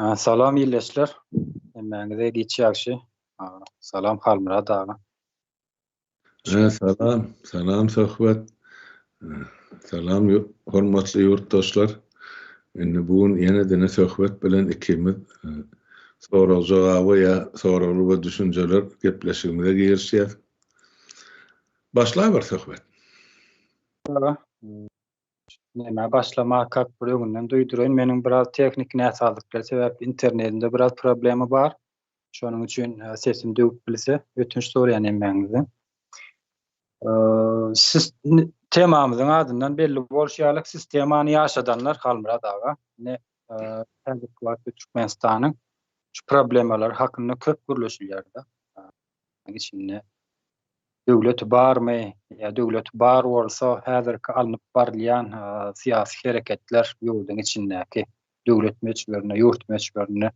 Salam ildeşler. Hemmäňize giç ýagşy. Salam Halmyrat aga. Salam, salam Söhbet. Salam hormatly ýurtdaşlar. Indi bu gün ýene-de Söhbet bilen ikimiz sorag-jogaba ýa soragly we düşünjeler gepleşigimize girişýäs. Başlaber Söhbet. Nämä başlamakak bir öňünden duýduraýyn. Meniň biraz tehniki näsazlyklar sebäpli internetimde biraz problema bar. Şonuň üçin e, sesim döwüp bilse, ötünç soraýan hemmäňizden. Siz temamyzyň adyndan belli bolşy ýaly sistemany ýaşadanlar Halmyrat aga. Ine, e, häzirki wagtda Türkmenistanyň şu problemalary hakynda köp gürleşilýär-de. Içinde döwleti barmy ýa döwleti bar bolsa häzirki alnyp barylýan syýasy hereketler ýurduň içindäki döwlet möçberinde, ýurt möçberinde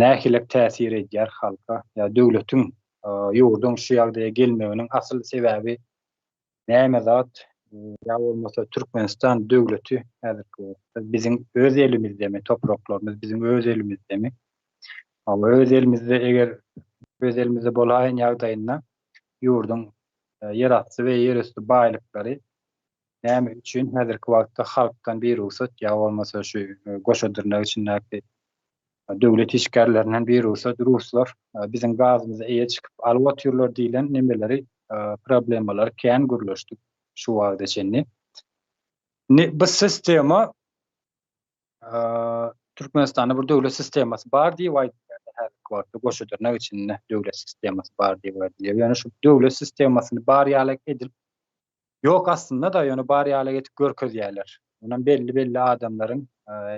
nähili täsir edýär halka ýa döwletiň ýurduň şu ýagdaýa gelmeginiň asyl sebäbi näme zat ýa bolmasa Türkmenistan döwleti häzirki wagtda biziň öz elimizdemi topraklarymyz biziň öz elimizdemi Hawa öz elimizde eger öz elimizde bolaýan ýagdaýynda ýurduň e, ýerasty we ýerüsti baýlyklary näme üçin häzirki wagtda halkdan birugsat ýa bolmasa şu e, goşa dyrnak içindäki e, döwlet işgärlerinden birugsat ruslar biziň gazymyza eýe çykyp alyp otyrlar diýlen nemeleri problemalary kän gürleşdik şu wagta çenli. Indi bu sistema Türkmenistanda bir döwlet sistemasy bar diýip aýdylýar. Häzirki wagtda goşa dyrnak içinde döwlet sistemasy bar diýip aýdylýar. Ýöne şu döwlet sistemasyny bar ýaly edilip ýok aslynda-da, ýöne bar ýaly edip görkezýärler. Onam belli-belli adamlaryň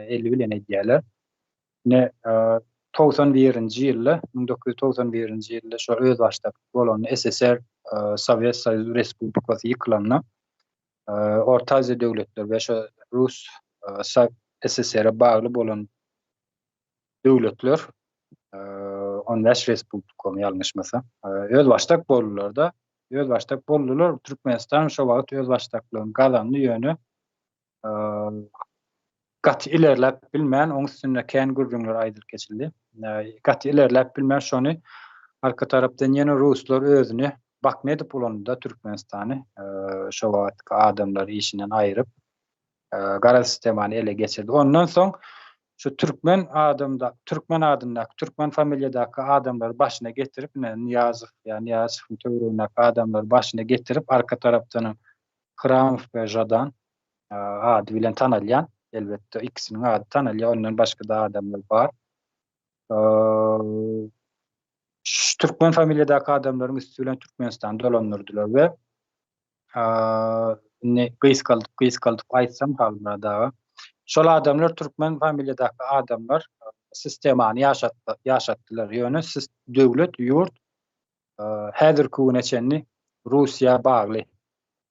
eli bilen edýärler. Ine, 91-nji ýylda, 1991-nji ýylda şo özbaşdak bolan SSR, Sowet Soýuz Respublikasy ýykylanda Orta Aziýa döwletleri we şo Rus SSR-e bagly bolan döwletler 15 respublikamy ýalňyşmasam özbaşdak boldular-da. Özbaşdak boldular. Türkmenistan şo wagt özbaşdaklygyny gazandy ýöne gaty ilerläp bilmän, oň üstünde kän gürrüňler aýdylyp geçildi. Gaty ilerläp bilmän şony arka tarapdan ýene ruslar özüni bakna edip ulandy-da Türkmenistany şo wagtky adamlary işinden aýryp gara sistemany ele geçirdi. Ondan soň şu türkmen adamda türkmen adyndaky türkmen familiýadaky adamlary başyna getirip ine Nyýazow ýa Nyýazowyň töweregindäki adamlary başyna getirip arka tarapdanam Hramow we Žadan ady bilen tanalýan elbetde ikisiniň ady tanalýar ondan başga-da adamlar bar. Şu türkmen familiýadaky adamlaryň üsti bilen Türkmenistany dolandyrdylar we indi gysgaldyp gysgaldyp aýtsam Halmyrat aga şol adamlar türkmen familiýadaky adamlar sistemany ýaşatdy ýaşatdylar ýöne döwlet ýurt häzirki güne çenli Russiýa bagly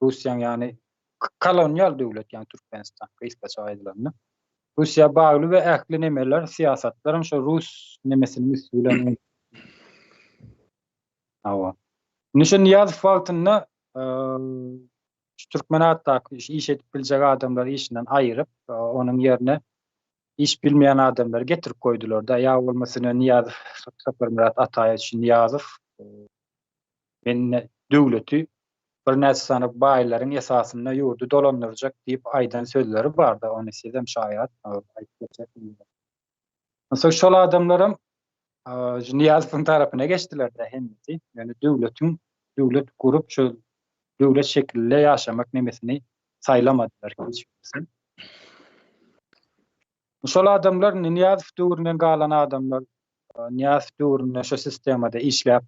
Russiýanyň ýagny kolonial döwlet ýagny Türkmenistan gysgaça aýdylanda Russiýa bagly we ähli nemeler syýasatlar hem şo rus nemesiniň üsti bilen Hawa. Indi şu Nyýazow wagtynda şu türkmen atdaky iş edip biljek adamlary işinden aýyryp, onuň ýerine iş bilmeýän adamlary getirip goýdular-da. Ýa bolmasa Nyýazow Saparmyrat Ataýewiç Nyýazow men döwleti birnäçe sany baýlaryň esasynda ýurdy dolandyrjak diýip aýdan sözleri barda, ony sizem şaýat aýdyp geçersiňiz. Onsoň şol adamlaram Nyýazowyň tarapyna geçdiler-de hemmesi. Ýöne döwletiň döwlet gurup şu döwlet şekilinde ýaşamak nemesini saýlamadylar hiç birisi. Şol adamlar Nyýazow döwründen galan adamlar, Nyýazow döwründe şu sistemada işläp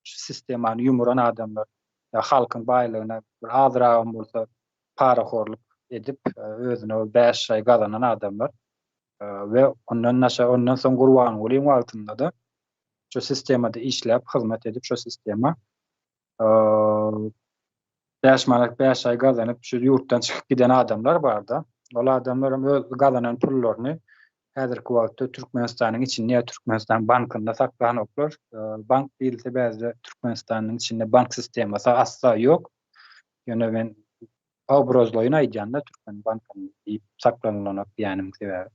şu sistemany ýumuran adamlar ýa halkyň baýlygyna bir azragam bolsa parahorluk edip özüne bir 5 aý gazanan adamlar we ondan naşa ondan soň Gurbangulyň wagtynda-da şu sistemada işläp hyzmat edip şu sistema 5 manat 5 aý gazanyp şu ýurtdan çykyp giden adamlar barda. Ol adamlar hem öz gazanan pullaryny häzirki wagtda Türkmenistanyň içinde ýa Türkmenistan bankynda saklanoklar. Bank diýilse bäzde Türkmenistanyň içinde bank sistemasy asla ýok. Ýöne men obrazlaýyn aýdýan-da Türkmen bankynda diýip saklanylanok diýýänim sebäbi.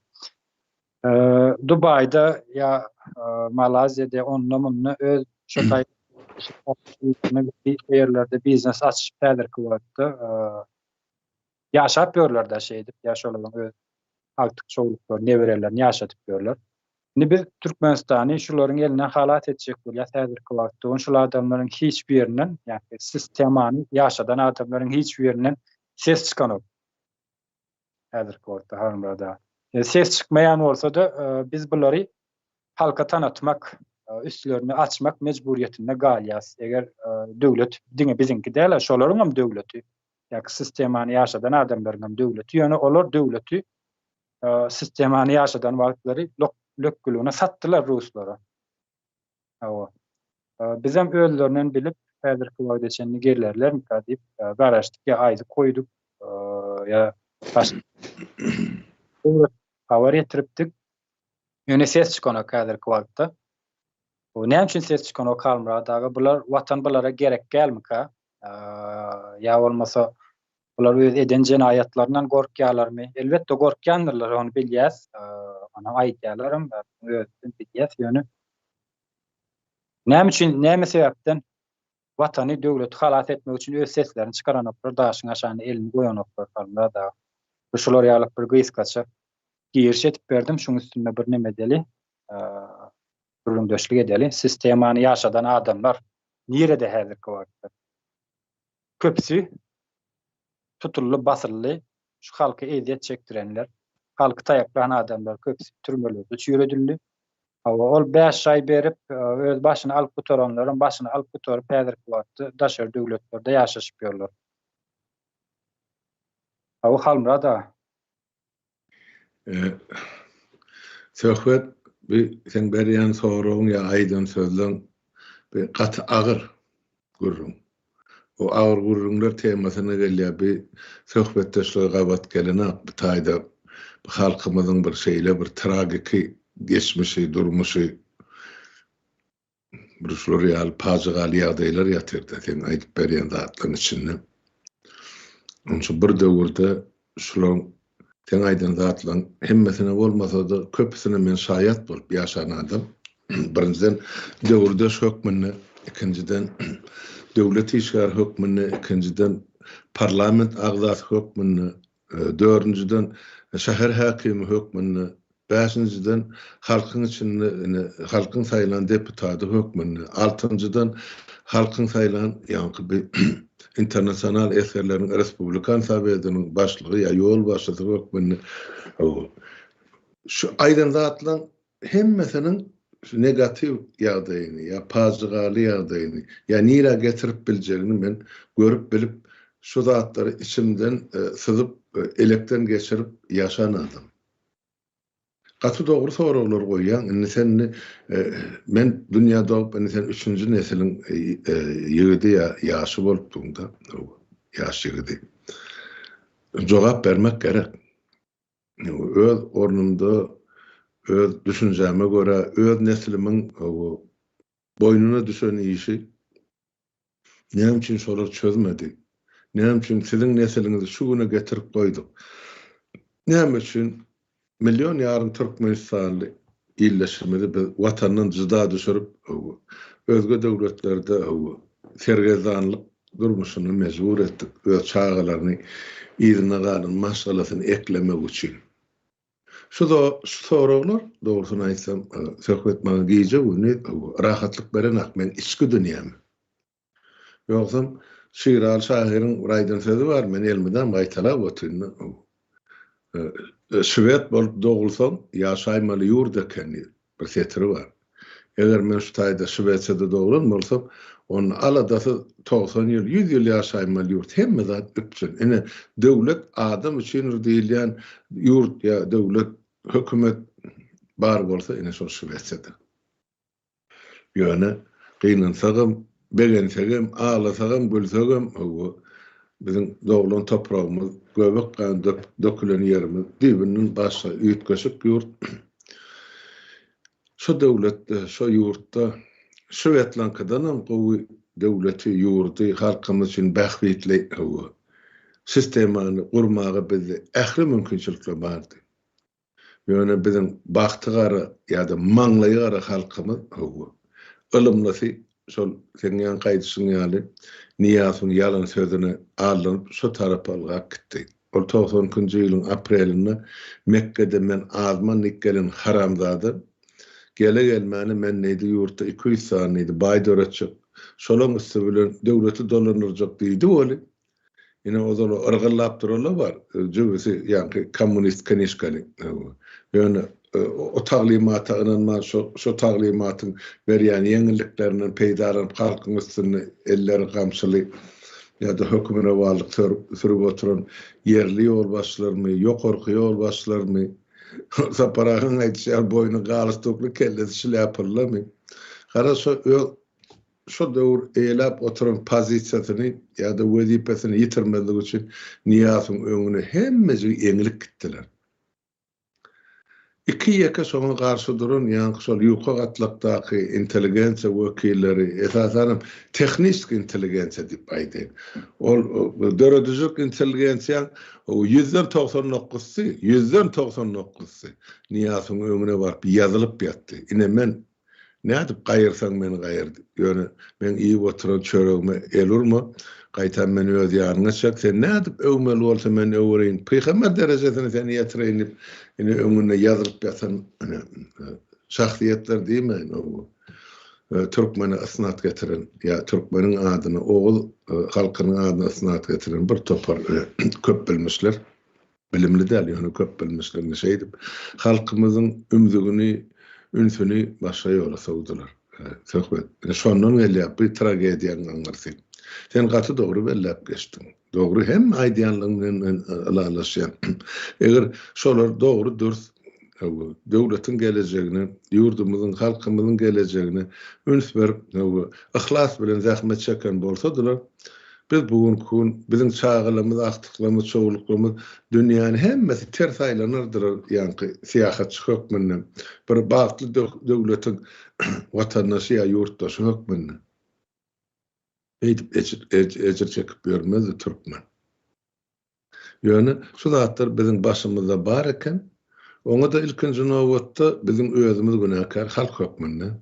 Dubaýda ýa Malaziýada onda-munda öz şo taý ýerlerde biznes açyp häzirki wagtda ýaşap ýörler-dä şeýdip ýa şolaryň öz agtyk-çowluklaryny, neberelerini ýaşadyp ýörler. Indi biz Türkmenistany şularyň elinden halas etjek bolýas häzirki wagtda. Ony şul adamlaryň hiç birinden, ýagny sistemany ýaşadan adamlaryň hiç birinden ses çykanok. Häzirki wagtda Halmyrat aga. Ses çykmaýan bolsa-da biz bulary halka tanatmak, üstlerini açmak mejburyýetinde galýas. Eger döwlet diňe biziňki däl-a, şolaryň hem döwleti, ýa sistemany ýaşadan adamlaryň hem döwleti, ýöne olar döwleti sistemany ýaşadan wagtlary lökgüligine satdylar ruslara. Hawa. Bizem özlerinden bilip, häzirki wagta çenli gelerlermika diýip garaşdyk, ýa aýdyp goýduk, ýa başga habar ýetiripdik. Ýöne ses çykanok häzirki wagtda. Bu näme üçin ses çykanok Halmyrat aga? Bular watan bulara gerek dälmika? Ýa bolmasa bular öz eden jenaýatlaryndan gorkýarlarmy? Elbetde gorkýandyrlar, ony bilýäs. Ony aýdýarlaram, özümiz bilýäs, ýöne näme üçin, näme sebäpden watany, döwleti halas etmek üçin öz seslerini çykaranoklar, daşyň aşagyna elini goýanoklar Halmyrat aga? Bu şular ýaly bir gysgaça giriş edip berdim, şuň üstünde bir neme edeli, gürrüňdeşlik edeli. Sistemany ýaşadan adamlar nirede häzirki wagtda? Köpüsi tutuldy, basyldy, şu halky ezýet çekdirenler, halky taýaklan adamlar köpüsi türmelerde çüýredildi. Hawa, ol 5 aý berip, öz başyny alyp gutaranlaram başyny alyp gutaryp häzirki wagtda daşary döwletlerde ýaşaşyp ýörler. Hawa, Halmyrat aga. Söhbet, bu seň berýän soragyň ýa aýdan sözleň bu gaty agyr gürrüň. Bu agyr gürrüňler temasyna gelýär. Bu söhbetdeşlige gabat gelenok. Bu taýda bu halkymyzyň bir şeýle bir tragiki geçmişi, durmuşy Bir şular ýaly pajygaly ýagdaýlar ýatyrda seň aýdyp berýän zatlaryň içinde. Onça bir döwürde şularyň seň aýdan zatlaryň hemmesine bolmasa-da köpüsine men şaýat bolup ýaşan adam. Birinjiden döwürdeş hökmünde, ikinjiden döwlet işgäri hökmünde, ikinjiden parlament agzasy hökmünde, Dördünjiden, şäher häkimi hökmünde, bäşinjiden, halkyň içinde ine, halkyň saýlan deputady hökmünde, altynjydan, halkyň saýlan ýaňky bi Internasional esgerleriň respublikan sowetiniň başlygy ýa ýolbaşçysy hökmünde şu aýdan zatlaň hemmesiniň şu negatiw ýagdaýyny ýa pajygaly ýagdaýyny ýa nirä getirip biljegini men görüp bilip şu zatlary içimden syzyp elekden geçirip ýaşan adam. Gaty dogry soraglar goýýaň indi sen indi men dünýä dogup indi sen üçünji nesiliň ýigidi ýa ýaşy bolupdyňda ýaş ýigidi. Jogap bermek gerek. Öz ornumda, öz düşünjäme görä, öz neslimiň boýnuna düşen işi näme üçin şolar çözmedi? Näme üçin siziň nesliňizi şu güne getirip goýduk? Näme üçin million ýarym türkmenistanly ildeşimizi biz Watandan jyda düşürip, özge döwletlerde sergezdanlyk durmuşyna mejbur etdik, öz çagalaryny, yzynda galan maşgalasyny eklemek üçin. Şu şu soraglar, dogrusyny aýtsam, söhbet maňa gije-gündiz rahatlyk berenak, meň içki dünýäme. Ýogsam, Şiraly şahyryň bir aýdan sözi bar, men elmydam gaýtalap otyryn. Şwed bolup dogulsaň, ýaşaýmaly ýurt eken diýip, bir setiri bar. Eger men şu taýda Şwesiýada doglan bolsam, onda aladasyz 90 ýyl, 100 ýyl ýaşaýmaly ýurt, hemme zat üpjün. Ine, döwlet adam üçindir diýilýän ýurt ýa döwlet, hökümet bar bolsa, ine şol Şwesiýada. Ýöne, gynansagam, begensegem, aglasagam, gülsegem, hawa, biziň doglan topragymyz, göbek gan dökülen ýerimiz düýbünden başga, üýtgeşik ýurt. Şo döwletde, şo ýurtda şwedlaňkydanam gowy döwleti, ýurdy halkymyz üçin bähbitli, hawa, sistemany gurmaga bizde ähli mümkinçilikler bardy. Ýöne biziň bagty gara ýa-da maňlaýy gara halkymyz, hawa, ylymlysy şol seň ýaňky aýdyşyň ýaly Nyýazowyň ýalan sözüne aldanyp şo tarapa ylgap gitdi. Ol 92-nji ýylyň aprelinde Mekgede men azman diýip gelen haramzada gele-gelmäne men diýdi ýurtda 200 sany diýdi baý döretjek, şolaň üsti bilen döwleti dolandyrjak diýdi weli, Ine ozal o yrgyllap duranlar bar, jübüsi ýaňky kommunist knişkaly. Ýöne o taglymata ynanman şo şo taglymatyň berýän ýeňilliklerinden peýdalanyp halkyň üstünde elleri gamçyly ýa-da hökmürowanlyk sürüp oturan ýerli ýolbaşçylarmy, ýokarky ýolbaşçylarmy, Sapar agaň aýdyşy ýaly boýny galstukly kellesi şlýapalylarmy? Garaz şo öz Şol döwür eýeläp oturan pozisiýasyny ýa-da wezipesini ýitirmezlik üçin Nyýazowyň öňüne hemmejigi eňilip gitdiler. Iki-ýeke şoňa garşy duran ýaňky şol ýuka gatlakdaky intelligensiýa wekilleri, esasanam tehniski intelligensiýa diýip aýdaýyn. Ol döredijilik intelligensiýaň ýüzden 90 dokuzsy, ýüzden 90 dokuzsy Nyýazowyň öňüne baryp ýazylyp ýatdy. Ine men Nädip gaýyrsaň meni gaýyr, ýöne meň iýip oturan çöregime el urma, gaýtam meni öz ýanyňa çek, sen nädip öwmeli bolsa men öwereýin, pygamber derejesine seni ýetireýin diýip, ine öňünde ýazylyp ýatan ine şahsyýetler diýmäýin, o türkmene ysnat getiren ýa türkmeniň adyna, oguz halkynyň adyna ysnat getiren bir topar köpbilmişler. Bilimli däl, ýöne köp bilmişlerini şeýdip, halkymyzyň ümzügini, ünsüni başga ýola sowdular. Söhbet, ine şondan gelýär bu tragediýanyň aňyrsy. Sen gaty dogry belläp geçdiň. Dogry, hemme aýdýanlaryň bilen men ylalaşýan. Eger şolar dogry dürs döwletiň gelejegine, ýurdumyzyň, halkymyzyň gelejegine üns berip, yhlas bilen zähmet çeken bolsadylar, Biz bu günki gün biziň çagalarymyz, agtyklarymyz, çowluklarymyz dünýäni hemmesi ters aýlanardylar ýaňky syýahatçy hökmünde, bir bagtly döwletiň watandaşy ýa ýurtdaşy hökmünde. Beýdip ejir çekip ýörmezdi türkmen. Ýöne şu zatlar biziň başymyzda bar eken, oňa-da ilkinji nobatda biziň özümiz günäkär halk hökmünde.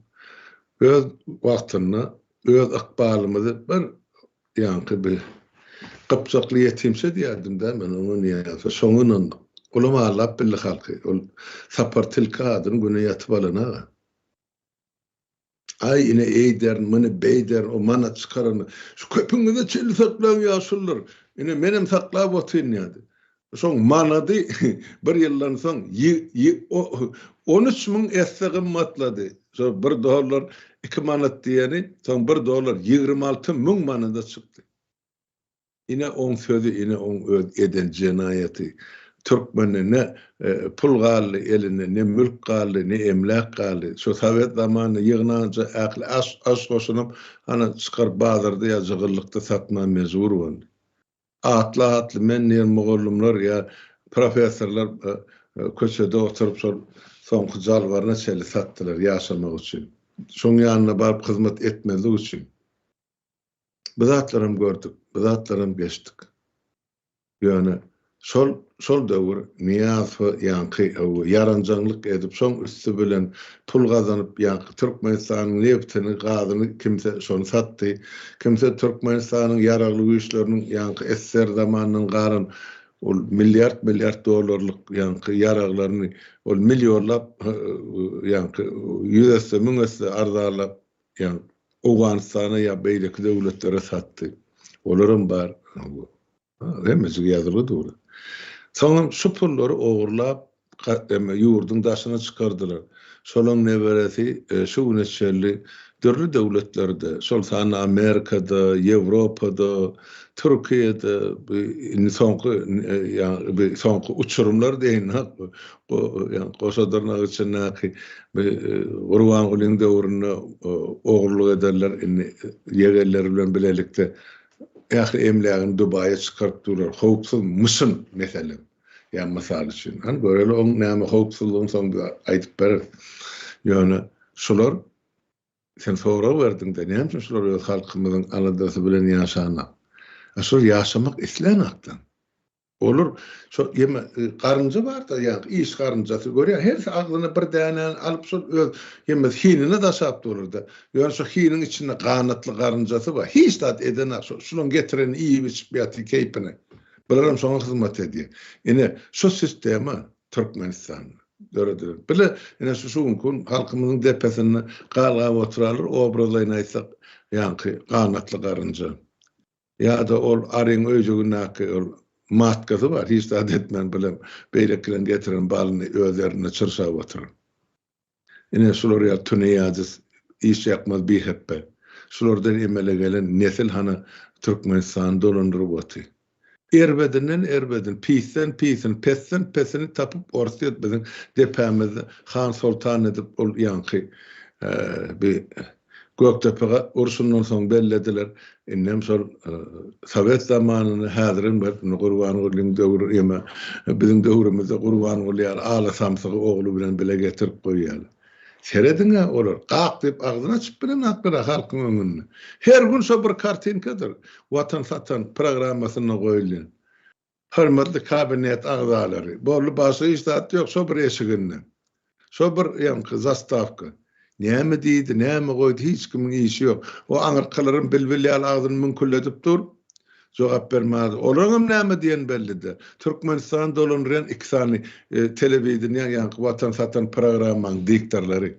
Öz wagtynda öz ykbalymyzy bir ýaňky bir gypjakly ýetimçe diýerdim-dä men oňa Nyýazowa, şoňa ynandyk. Olam aldap bildi halky. Ol Sapar tilki adyny güne ýatyp alan aga. Aý, ine eýderin, muny beýderin, o manat çykaranda, şu köpüňize çenli saklaň ýaşulular, ine menem saklap otyryn diýýärdi. Şoň manady bir ýyldan soň 13 000 esse gymmatlady. Şo bir dollar iki manat diýeni, soň bir dollar 26 000 manada çykdy. Ine oň sözi, ine oň öz eden jenaýaty. Türkmende ne pul galdy elinde, ne mülk galdy, ne emläk galdy. Şu sowet zamanynda ýygnanja ähli aş aş goşunam hana çykaryp bazarda ýa jygyllykda satman mejbur boldy. Atly-atly men diýen mugallymlar ýa professorlar köçede oturyp şol soňky jalbaryna çenli satdylar ýaşamak üçin. Şoň ýanyna baryp hyzmat etmezlik üçin. Bu zatlaram gördük, bu zatlaram geçdik. Ýöne şol şol döwür Nyýazowa ýaňky ýaranjaňlyk edip, şoň üsti bilen pul gazanyp, ýaňky Türkmenistanyň nebtini, gazyny kimse şony satdy, kimse Türkmenistanyň ýaragly güýçleriniň ýaňky ssr zamanyndan galan ol milliard-milliard dollarlyk ýaňky ýaraglaryny ol millionlap ýaňky ýüz esse, müň esse arzanlap Ýa Owganystana ýa beýleki döwletlere satdy. Olaram bar. Hemmejik ýazylgy dur. Soňam şu pullary ogurlap ýurduň daşyna çykardylar. Şolaň neberesi şu güne çenli dürli döwletlerde, şol sanda Amerikada, Ýewropada, Türkiýede, indi soňky ýa soňky uçurymlar deýin, goşa dyrnak içindäki Gurbangulyň döwründe ogurlyk ederler, indi ýegenleri bilen bilelikde ähli emlägini Dubaýa çykaryp durlar. Howpsuz myşyn, meselem, ýa mysal üçin. Hany göreli oň näme howpsuzlygyny soň biz aýdyp bereris. Ýöne şular, sen sorag berdiň-de, näme üçin şular öz halkymyzyň aladasy bilen ýaşanok? A şular ýaşamak islänokdan. Olar şo ýeme garynja bar-da, ýaňky iş garynjasy görýän, hersi agzyna bir dänäni alyp şol öz ýeme hinine daşap durur-da. Ýöne şo hiniň içinde ganatly garynjasy bar. Hiç zat edenak şo şulaň getirenini iýip-içip ýatyr keýpine. Bularam şoňa hyzmat edýär. Ine, şu sistema Türkmenistanda döredilen. Bile ine şu şu günki gün halkymyzyň depesinde galgap oturarlar, obrazlaýyn aýtsak, ýaňky ganatly garynja. Ýa-da ol aryň öýjügindäki ol matkasy bar, hiç zat etmän bilem beýlekileň getiren balyny öz ýerinde çyrşap oturan. Ine şular ýaly tuneýadys, iş ýakmaz bihepbe. Şulardan emele gelen nesil hana Türkmenistany dolandyryp otyr. Erbedinden erbedini, pisden pisini, pesden pesini tapyp Orsýet biziň depämizde han soltan edip ol ýaňky bi Gökdepe urşundan soň bellediler. Indem şol sowet zamanynda häzirem berip indi Gurbangulyň döwri ýeme biziň döwrümizde Gurbanguly ýaly ala samsygy ogly bilen bile getirip goýýarlar. Serediň-ä olar gak diýip agzyny açyp bilenaklar-a halkyň öňünde. Her gün şo bir kartinkadyr Watan satan programmasynda goýulýan. Hormatly kabinet agzalary, boldy başga hiç zat ýok şo bir eşiginde. Şo bir ýaňky zastawka. Näme diýdi, näme goýdy hiç kimiň işi ýok. O aňyrkylaram bilbil ýaly agzyny müňkülledip dur. Jogap bermäge. Olaryňam näme diýeni bellide. Türkmenistany dolandyrýan iki sany telewideniýäň ýaňky watan satan programmaň diktorlary.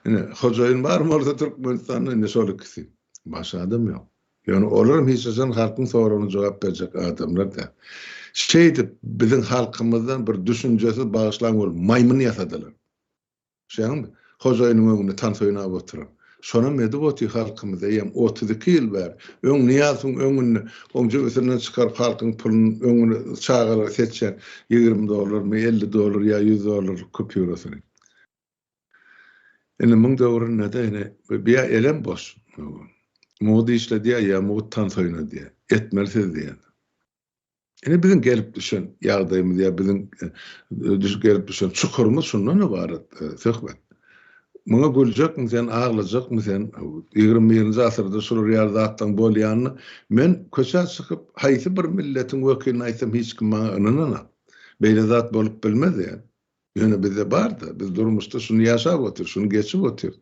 Ine, hojaýyn bar bolsa Türkmenistanda ine şol ikisi. Başga adam ýok. Ýöne olaram hiç haçan halkyň soragyna jogap berjek adamlar däl. Şeýdip biziň halkymyzdan bir düşünjesiz bagyşlaň bolup maýmyn ýasadylar. Düşýäňmi? Hojaýynyň öňünde tans oýnap oturan. Şonam edip otyr halkymyz eýýäm 32 ýyl bäri. Öň Nyýazowyň öňünde oň jübüsinden çykaryp halkyň puluny öňüne çagalara seçýän 20 dollarmy, 50 dollar ýa 100 dollarlyk kupýurasyny. Indi muň döwründe-de ine bir elem boş. Mugt işledýär ýa mugt tans oýnadýar. Etmeli siz diýen. Ine biziň gelip düşen ýagdaýymyz ýa biziň gelip düşen çukurymyz şundan ybarat söhbet. Muňa güljekmi sen, aglajakmy sen? 21-nji asyrda şular ýaly zatlaryň bolýanyny men köçä çykyp haýsy bir milletiň wekiline aýtsam hiç kim maňa ynananok. Beýle zat bolup bilmez diýen. Ýöne bizde bar-da, biz durmuşda şuny ýaşap otyrys, şuny geçip otyrys.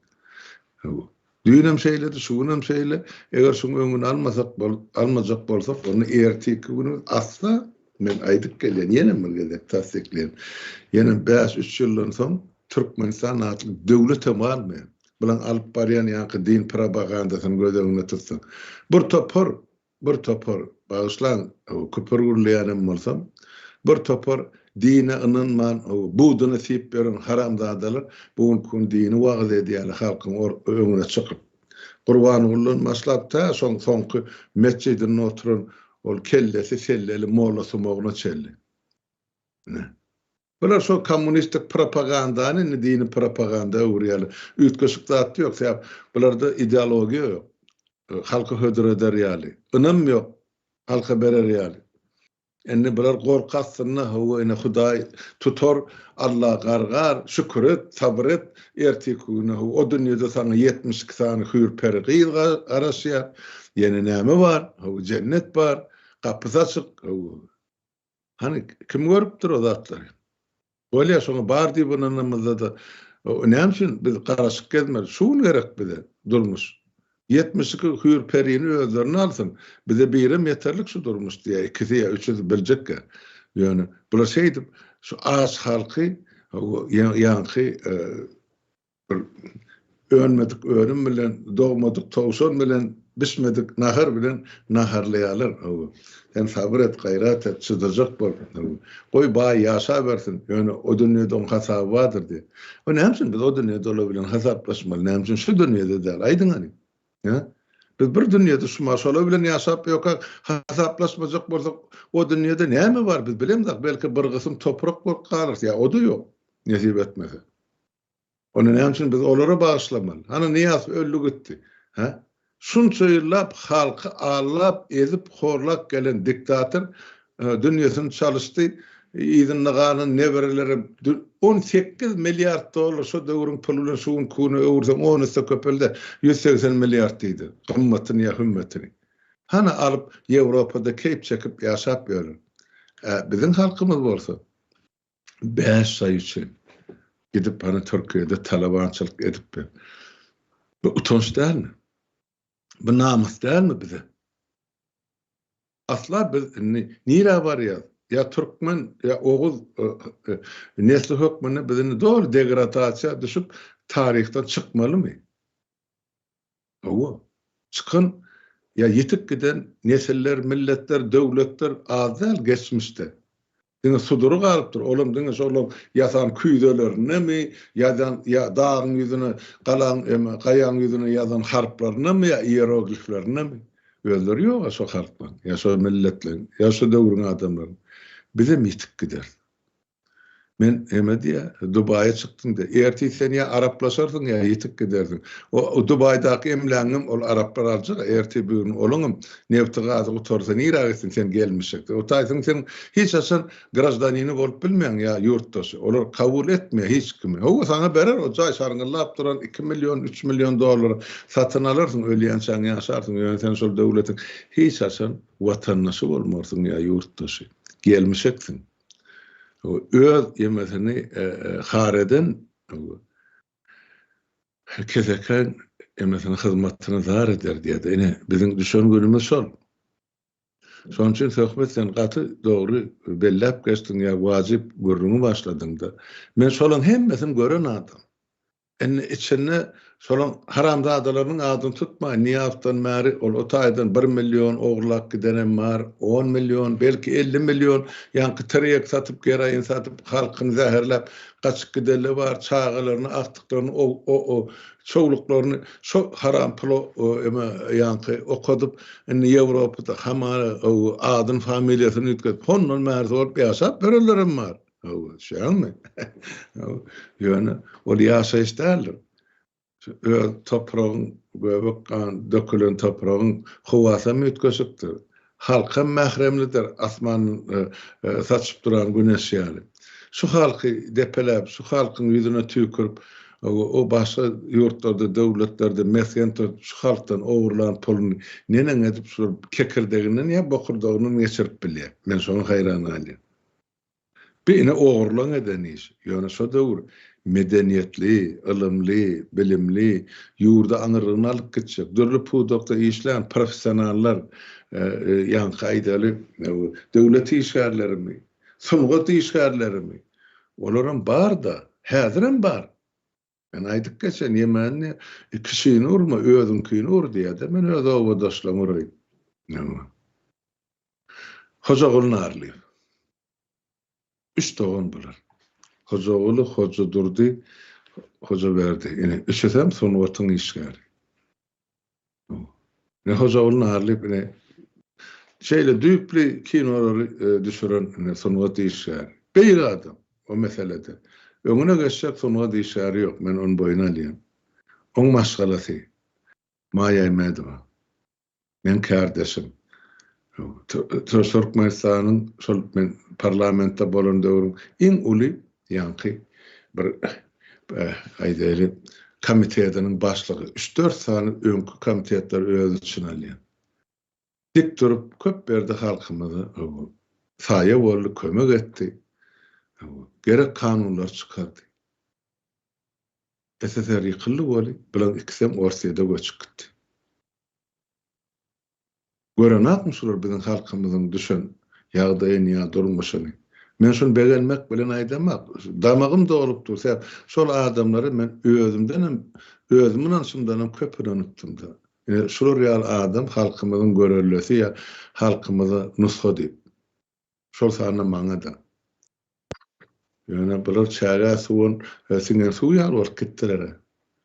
Hawa. Düýnem şeýledi, şu günem şeýle. Eger şuň öňüni almasak, almajak bolsak, onda ertirki günümiz asla, men aýdyp gelýän, ýene bir gezek tassyklaýan, ýene bäş-üç ýyldan soň Türkmenistan atly döwletem galmaýar. Bulaň alyp barýan ýaňky din propagandasyny göz öňünde tutsaň. Bir topar Bir topar, bagyşlaň, küpür gürleýänem bolsam, bir topar dine ynanman, buduny siýip ýören haramzadalar bu günki gün dini wagyz edýärler halkyň öňüne çykyp. Gurbangulydan başlap tä şoň soňky metjidinde oturan ol kellesi selleli mollasumagyna çenli. Ine. Bular şol kommunistik propagandany indi dini propaganda öwürýärler. Üýtgeşik zat ýok, sebäp bularda ideologiýa ýok. Halka hödür eder ýaly. Ynam ýok halka berer ýaly. Indi bular gorky astynda, hawa ine Hudaý tutar, Alla gargar, şükür et, sabyr et, ertirki güne hawa o dünýede saňa 72 sany hüýr-peri gyz garaşýar. Ýene näme bar? Hawa jennet bar, gapysy açyk, hawa. Hany kim görüpdir o zatlary? Bolýa şoňa bar diýip ynanamyzda-da näme üçin biz garaşyp gezmeli? Şu gün gerek bize durmuş. 72 hüýr perini özlerine alsyn. Bize birem ýeterlik şu durmuş diýýär. Ikisi ýa üçüsi biljekkä. Ýöne bular şeýdip şu aç halky ýaňky Bir önmedik önüm bilen, dogmadyk towşan bilen, bişmedik nahar bilen naharlaýarlar. Hawa. Sen sabyr et, gaýrat et, çydajak bol. Hawa. Goý baý ýaşabersin, ýöne o dünýede oň hasaby bardyr diýip. O näme üçin biz o dünýede olar bilen hasaplaşmaly? Näme üçin şu dünýede däl? Aýdyň hany. Hä? Biz bir dünýede şuma şolar bilen ýaşap ýokak, hasaplaşmajak bolsak, o dünýede näme bar biz bilemzok. Belki bir gysym toprak bolup galarys ýa o-da ýok, nesip etmese. Onda näme üçin biz olara bagyşlamaly? Hany Nyýazow öldi gitdi. Hä? Şunça ýyllap halky allap, ezip, horlap gelen diktator dünýesini çalyşdy. Yzynda galan neberelerem 18 milliard dollar şo döwrüň puly bilen şu günki güne öwürseň on esse köpelde 180 milliard diýdi. Gymmatyny ýa hümmetini. Hany alyp Ýewropada keýp çekip ýaşap ýörler. Ä, biziň halkymyz bolsa bäş şaý üçin gidip hany Türkiýede talabançylyk edip ýör. Bu utanç dälmi? Bu namys dälmi bize? Asla biz indi nirä barýas? Ýa türkmen, ýa oguz nesli hökmünde biz indi doly degradasiýa düşüp taryhdan çykmalymy? Hawa, çykan ýa ýitip giden nesiller, milletler, döwletler az däl geçmişde. Diňe sudury galypdyr, olam diňe şolaň ýasan küýzelerindemi, ýazan ýa dagyň ýüzüne, galaň eme, gaýaň ýüzüne ýazan harplarynamy ýa iýerogliflerindemi? Özleri ýog-a şo halklaň, ýa şo milletleň, ýa şo döwrüň adamlaryň. Bizem ýitip gideris. Men eme diýýä, Dubaýa çykdyň diýýä. Ertir sen ýa araplaşarsyň, ýa ýitip gidersiň. O Dubaýdaky emlägiňem ol araplar aljak-a, ertir bir gün olaňam nebti-gazy gutarsa nirä gitsin sen gelmişek. O taýsyň sen hiç haçan graždanini bolup bilmeýäň ýa ýurtdaşy. Olar kabul etmeýär hiç kimi. Hawa, saňa berer o jaý şarňyllap duran iki million, üç million dollara satyn alarsyň, ölýänçäň ýaşarsyň, ýöne sen şol döwletiň hiç haçan watandaşy bolmarsyň ýa ýurtdaşy. Gelmişeksiň. Öz ýemesini har eden kesekä emesini hyzmatyny zar eder diýýär. Ine, biziň düşen günümiz şol. Şonuň üçin Söhbet sen gaty dogry belläp geçdiň ýa wajyp gürrüňi başladyňda. Men şolaň hemmesini gören adam. Indi içinde şolaň haramzadalarynyň adyny tutmaýyn, Nyýazowdan bäri ol o taýdan bir million ogurlap gidenem bar, on million, belki 50 million, ýaňky tirýek satyp, geroin satyp, halkyny zäherläp gaçyp gidenler bar, çagalaryny, agtyklaryny, o çowluklaryny şo haram pula eme ýaňky okadyp, indi Ýewropada hamala adyny, familiýasyny üýtgedip, hondan bärisi bolup ýaşap ýörenlerem bar. Hawa, düşýäňmi? Ýöne ol ýaşaýyş däldir. Öz topragyň, göbek gan dökülen topragyň howasam üýtgeşikdir. Halkam mähremlidir, asmandan saçyp duran güneş ýaly. Şu halky depeläp, şu halkyň ýüzüne tüýkürip, o başga ýurtlarda, döwletlerde mesgen tutup, şu halkdan ogurlan puluny neneň edip şular kekirdeginden ýa bokurdagyndan geçirip bilýär? Men şoňa haýran galýan. Bu ine ogurlygyň eden işi. Ýöne şo döwür medeniýetli, ylymly, bilimli, ýurdy aňyrlygyna alyp gitjek, dürli pudakda işlän professionallar, ýaňky aýdaly, döwlet işgärlerimi, sungat işgärlerimi, olaram bar-da, häzirem bar. Men aýdyp geçen, ýemänini kişini urma, özüňkini ur diýýär-de, men öz obadaşlarymy uraýyn. Hojaguly Narlyýew. Üç dogan bular. Hojaguly, Hojadurdy, Hojaberdi. Ine, üçüsem sungatyň işgäri. Ine, Hojaguly Narlyýew ine, şeýle düýpli kinolary e, düşüren ine, sungat işgäri. Beýik adam o meselede. Öňüne geçjek sungat işgäri ýok, men ony boýun alýan. Oň maşgalasy Maýa Ähmedowa. Meň kärdeşim. Türkmenistanyň şol men parlamentde bolan döwrüm iň uly ýaňky bir aýdaýly komitetiniň başlygy. Üç-dört sany öňki komitetleri öz içine alýan. Dik durup köp berdi halkymyza saýa boldy, kömek etdi. Gerek kanunlary çykardy. SSR ýykyldy weli, bulaň ikisem Orsýede göçüp gitdi. Görenakmy şular biziň halkymyzyň düşen ýagdaýyny ýa durmuşyny? Men şuny begenmek bilen aýdamak, damagym dolup dur, sebäp şol adamlara men özümdenem, özüm ynanyşymdanam köp ynanypdym-da. Ine, şular ýaly adam halkymyzyň görellesi ýa halkymyza nusga diýip. Şol sanda maňa-da. Ýöne bular çägä suwan siňen suw ýaly bolup gitdiler-ä.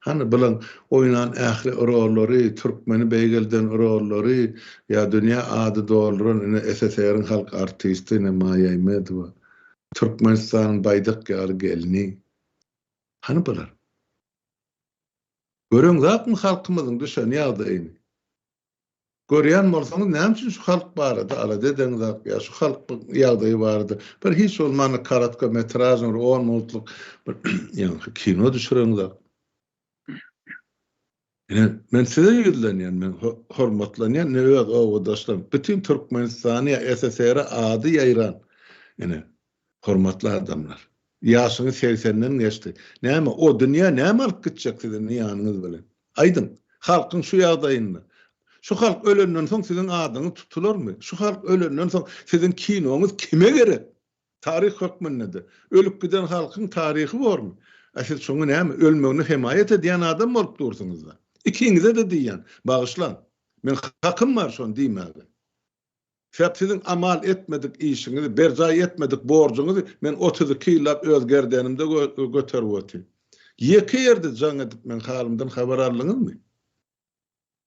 Hany bulaň oýnan ähli rollary, türkmeni beýgelden rollary, ýa dünýä ady dolduran ine SSR-iň halk artisti ine Maýa Ähmedowa, Türkmenistanyň baýdak ýaly gelni. Hany bular? Göreňzakmy halkymyzyň düşen ýagdaýyny? Görýän bolsaňyz näme üçin şu halk barada alada edeňzok ýa şu halkyň ýagdaýy barada bir hiç bolmanda korotko metražnyý bir on minutlyk bir ýaňky kino düşüreňzok. Ine men size ýüzlenýän men hormatlanýan ne öz obadaşlarym bütin Türkmenistany ýa SSR-e ady ýaýran. Ine, hormatly adamlar, ýaşyňyz segsenden geçdi. Näme, o dünýä näme alyp gitjek siz indi ýanyňyz bilen? Aýdyň, halkyň şu ýagdaýynda. Şu halk ölenden soň siziň adyňyz tutularmy? Şu halk ölenden soň siziň kinoňyz kime gerek? Taryh hökmünde-de. Ölüp giden halkyň taryhy bormy? A siz şoňa näme, ölmegine hemaýat edýän adam bolup dursuňyz-da. Ikiňize-de diýýän, bagyşlaň. Meň hakym bar şony diýmäge. Sebäp siziň amal etmedik işiňizi, berjaý etmedik borjuňyzy men 32 ýyllap öz gerdenimde göterip otyryn. Ýeke ýerde jaň edip meň halymdan habar aldyňyzmy?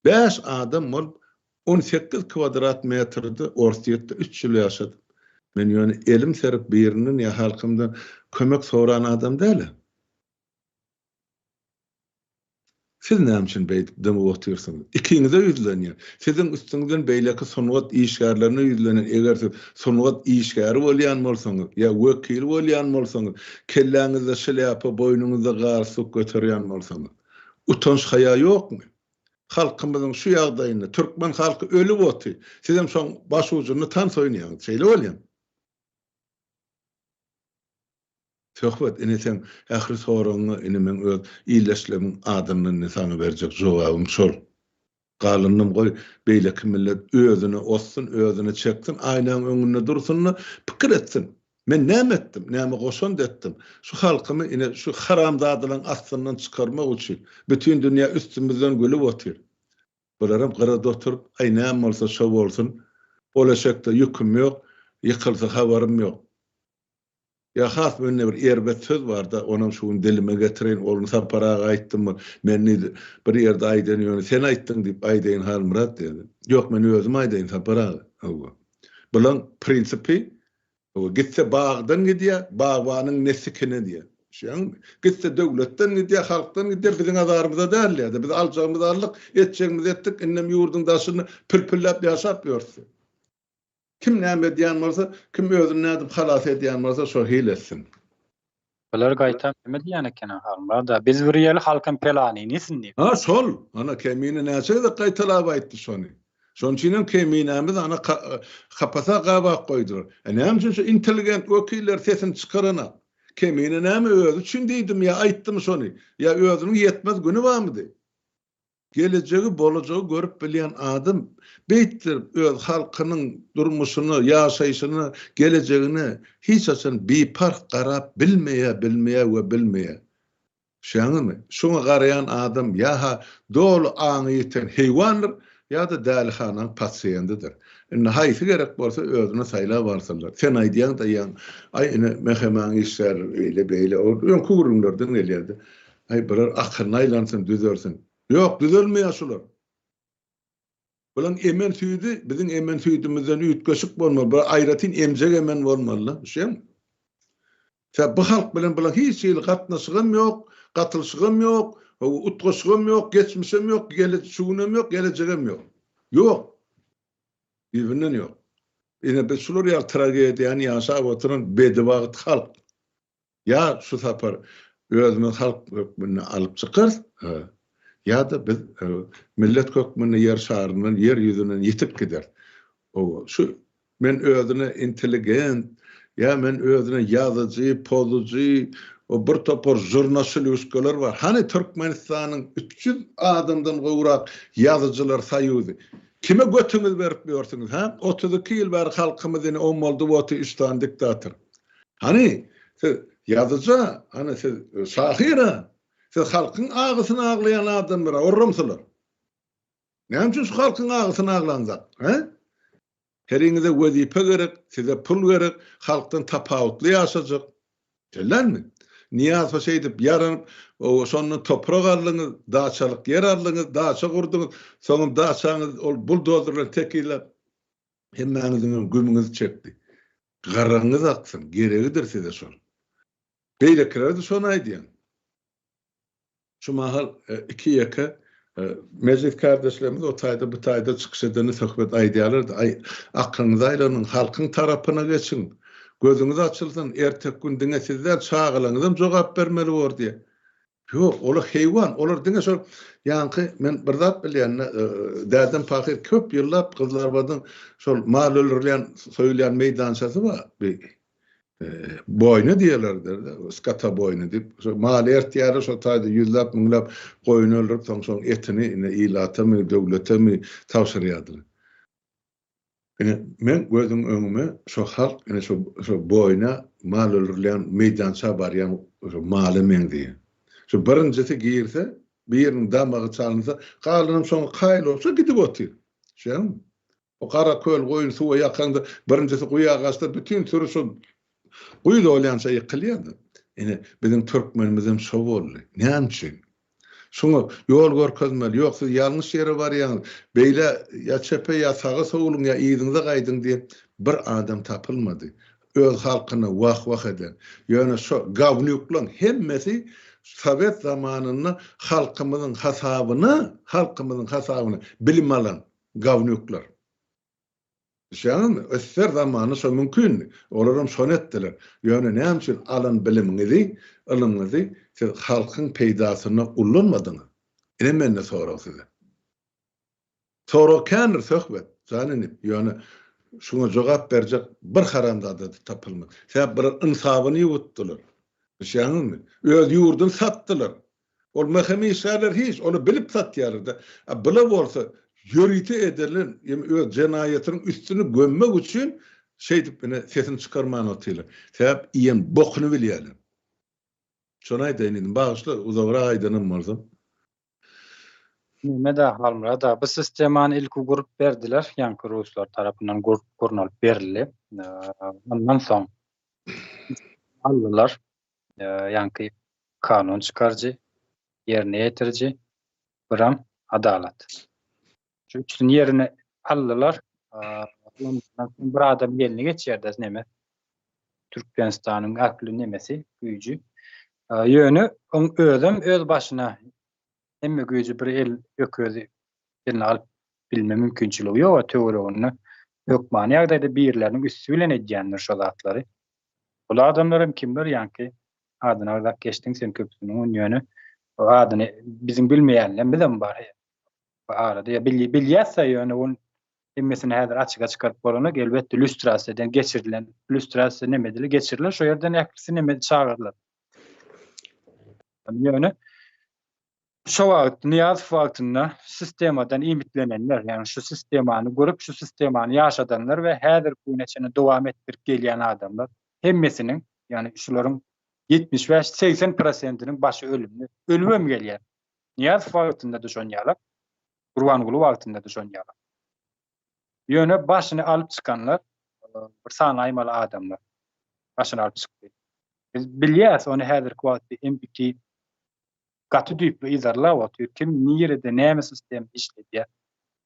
Bäş adam bolup 18 kwadrat metrde Orsýetde üç ýyl ýaşadym. Men ýöne elim serip birinden ýa halkymdan kömek soran adam däl-ä. Siz näme üçin beýdip dymyp otyrsyňyz? Ikiňize ýüzlenýän. Siziň üstüňizden beýleki sungat işgärlerine ýüzlenen eger siz sungat işgäri bolýan bolsaňyz ýa wekili bolýan bolsaňyz, kelläňizde şlýapa, boýnuňyzda galstuk göterýän bolsaňyz. Utanç-haýa ýokmy? Halkymyzyň şu ýagdaýynda, türkmen halky ölüp otyr. Sizem şoň başujunda tans oýnaýaňyz. Şeýle bolýamy? Söhbet, ine seň ähli soragyňa ine meň öz ildeşlerimiň adyndan ine saňa berjek jogabym şol. Galanynam goý beýleki millet özüne ozsun, özüne çeksin, aýnaň öňünde dursun-da pikir etsin. Men näme etdim, näme goşant etdim? Şu halkymy ine şu haramzadalaryň astyndan çykarmak üçin. Bütin dünýä üstümizden gülüp otyr. Bularam gyrada oturyp, aý näme bolsa şo bolsun, ol eşekde ýüküm ýok, ýykylsa habarym ýok. Ýa has mende bir erbet söz barda, onam şu gün dilime getireýin, ony Sapar aga aýtdymy, men diýdi, bir ýerde aýdan ýöne sen aýtdyň diýip aýdaýyn Halmyrat diýdi. Ýok, men özüm aýdaýyn Sapar aga. Hawa. Bulaň prinsipi, hawa, gitse bagdan gidýär, bagbanyň ne sikine diýýär. Düşýäňmi? Gitse döwletden gidýär, halkdan gidýär, biziň azarymyza däl diýýär. Biz aljagymyzy aldyk, etjegimizi etdik, indem ýurduň daşynda pil-pilläp ýaşap ýörüs. Kim näme edýän bolsa, kim özüni nädip halas edýän bolsa, şo hil etsin. Bular gaýtam näme diýýän eken-a Halmyrada, biz bir ýeli halkyň pelanyny iýsin diýip. Ha şol, ana Kemine näçe gezek gaýtalap aýtdy şony. Şonuň üçinem Keminämiz ana kapasa gabap goýdular. E näme üçin şu intelligent wekiller sesini çykaranak? Kemine näme özi üçin diýdimi ýa aýtdymy şony? Ýa özüniň ýetmez güni barmydy? Gelejegi, bolajagy görüp bilýän adam beýtdirip öz halkynyň durmuşyna, ýaşaýşyna, gelejegine hiç haçan biparh garap bilmeýär, bilmeýär we bilmeýär. Düşýäňizmi? Şuňa garaýan adam ýa-ha doly aňy ýiten heýwandyr, ýa-da dälihanaň pasiýendidir. Indi haýsy gerek bolsa özüne saýlap alsynlar. Sen aýdýaň-da ýaň, aý ine MHM-iň işgärleri eýle beýle, ol öňki gürrüňlerden gelýär-de. Aý bular akylyna aýlansyn, düzelsin. Ýok, düzelmeýär şular. Bulaň emen süýdi biziň emen süýdümizden üýtgeşik bolmaly. Bular aýratyn emjek emen bolmaly-da, düşýäňmi? Sebäbi bu halk bilen bulaň hiç hili gatnaşygam ýok, gatylyşygam ýok, utgaşygam ýok, geçmişem ýok, gele şu günem ýok, gelejegem ýok. Ýok. Düýbünden ýok. Ine biz şular ýaly tragediýany ýaşap oturan bedibagt halk. Ýa şu sapar özümiz halk hökmünde alyp çykarys, ýa-da biz millet hökmünde ýer şaryndan, ýer ýüzünden ýitip gideris. Hawa, şu men özüne intelligent, ýa men özüne ýazyjy, pozujy, o bir topar žurnaşylýuşkalar bar. Hany Türkmenistanyň 300 adamdan gowrak ýazyjylar soýuzy? Kime götüňizi berip ýörsüňiz, hä? 32 ýyl bäri halkymyz ine ommaldyp otyr üç sany diktator. Hany, siz ýazyja, hany siz şahyra, siz halkyň agysyny aglaýan adamlara, orramsylar. Näme üçin şu halkyň agysyny aglaňzak, hä? Heriňize wezipe gerek, size pul gerek, halkdan tapawutly ýaşajak. Şeýdämi? Nyýazowa şeýdip ýaranyp, şondan toprak aldyňyz, daçalyk ýer aldyňyz, daça gurduňyz, soňam daçaňyzy ol buldozer bilen tekizläp, Hemmäňiziňem gümüňizi çekdi. Garaňyz aksyn, geregidir size şol. Beýlekilere-de şony aýdýan. Şu mahal iki-ýeke mejlis kärdeşlerimiz o taýda, bu taýda çykyş edende söhbet aýdýarlar-da, Aý, aklyňyza aýlanyň, halkyň tarapyna geçiň, gözüňiz açylsyn, erteki gün diňe siz däl, çagalaryňyzam jogap bermeli bor diýýär. Ýok, olar heýwan, olar diňe şol ýaňky men bir zat bilýän-de, dädem pahyr köp ýyllap Gyzylarbadyň şol mal öldürilýän, soýulýan meýdançasy bar. Boýna diýerler-de, skotoboýna diýip, şo maly ertýärler, şo taýda ýüzläp, müňläp goýun öldürip, soň şoň etini ine ilatamy, döwletemi tabşyrýardylar. Ine, meň gözüň öňüme şo halk ine şo şo boýna mal öldürilýän meýdança barýan şo mala meňzeýär. Şo birinjisi girse, biriniň damagy çalynsa, galanam şoňa kaýyl bolsa gidip otyr. Düşýäňmi? O gara köl goýun suwa ýakanda birinjisi guýa gaçsa bütin süri şo guýy dolýança ýykylýardy. Ine, biziň türkmenimizem şo boldy. Näme üçin? Şuňa ýol görkezmeli. Ýok, siz ýalňyş ýere barýaňyz. Beýle ýa çepe ýa saga sowulyň ýa yzyňyza gaýdyň diýen bir adam tapylmady. Öz halkyna wah-wah eden. Ýöne şo gawnýuklaň hemmesi sowet zamanynda halkymyzyň hasabyna, halkymyzyň hasabyna bilim alan gawnýuklar. Düşýäňizmi? Össer zamany şo mümkindi. Olaram şony etdiler. Ýöne näme üçin alan bilimiňizi, ylymyňyzy siz halkyň peýdasyna ullanmadyňyz? Ine mende sorag size. Sorag kändir Söhbet, jan inim. Ýöne şuňa jogap berjek bir haramzada-da tapylmaz. Sebäp bular ynsabyny ýuwutdylar. Düşýäňizmi? Öz ýurduny satdylar. Ol MHM işgärler hiç, ony bilip satýarlar-da. A bula bolsa ýörite edilen, ýa öz jenaýatynyň üstüni gömmek üçin şeýdip ine sesini çykarman otyrlar. Sebäp iýen bokuny bilýärler. Şony aýdaýyn inim, bagyşla uzagrak aýdanam bolsam. Neme-de Halmyrat aga, bu sistemany ilki gurup berdiler, ýaňky ruslar tarapyndan gurnalyp berildi. Ondan soň aldylar. Ýaňky kanun çykaryjy, ýerine ýetiriji, biram adalat. Şu üçüsini ýerine aldylar. Ondan bir adam eline geçýär-de neme. Türkmenistanyň ähli nemesi, güýji. Ýöne oň özem öz başyna hemme güýji bir el ökezi eline alyp bilme mümkinçiligi ýok, töwereginde hökmany ýagdaýda birileriniň üsti bilen edýändir şo zatlary. Ol adamlar hem kimler ýaňky adyny agzap geçdiň sen köpüsiniň ony ýöne o adyny biziň bilmeýänlerimizem bar bu arada ýa bilýäs-de ýöne ony hemmesini häzir açyga çykaryp bolanok elbetde lýustrasiýadan geçirilen lýustrasiýa neme edildi geçiriler şo ýerden ählisi neme çagyrylar ýöne Şo wagt, Nyýazow wagtynda sistemadan iýmitlenenler, ýagny şu sistemany görüp, şu sistemany ýaşadanlar we häzirki güne çenli dowam etdirip gelýän adamlar hemmesiniň, ýagny şularyň 75, 80 prosentiniň başy ölümli. Ölübem gelýär. Nyýazow wagtynda-da şon ýalak, Gurbanguly wagtynda-da şon ýalak. Ýöne başyny alyp çykanlar bir sanaýmaly adamlar. Başyny alyp çykdy. Biz bilýäs ony häzirki wagtda MBT gaty düýpli yzarlap otyr, kim nirede näme sistema işledýär,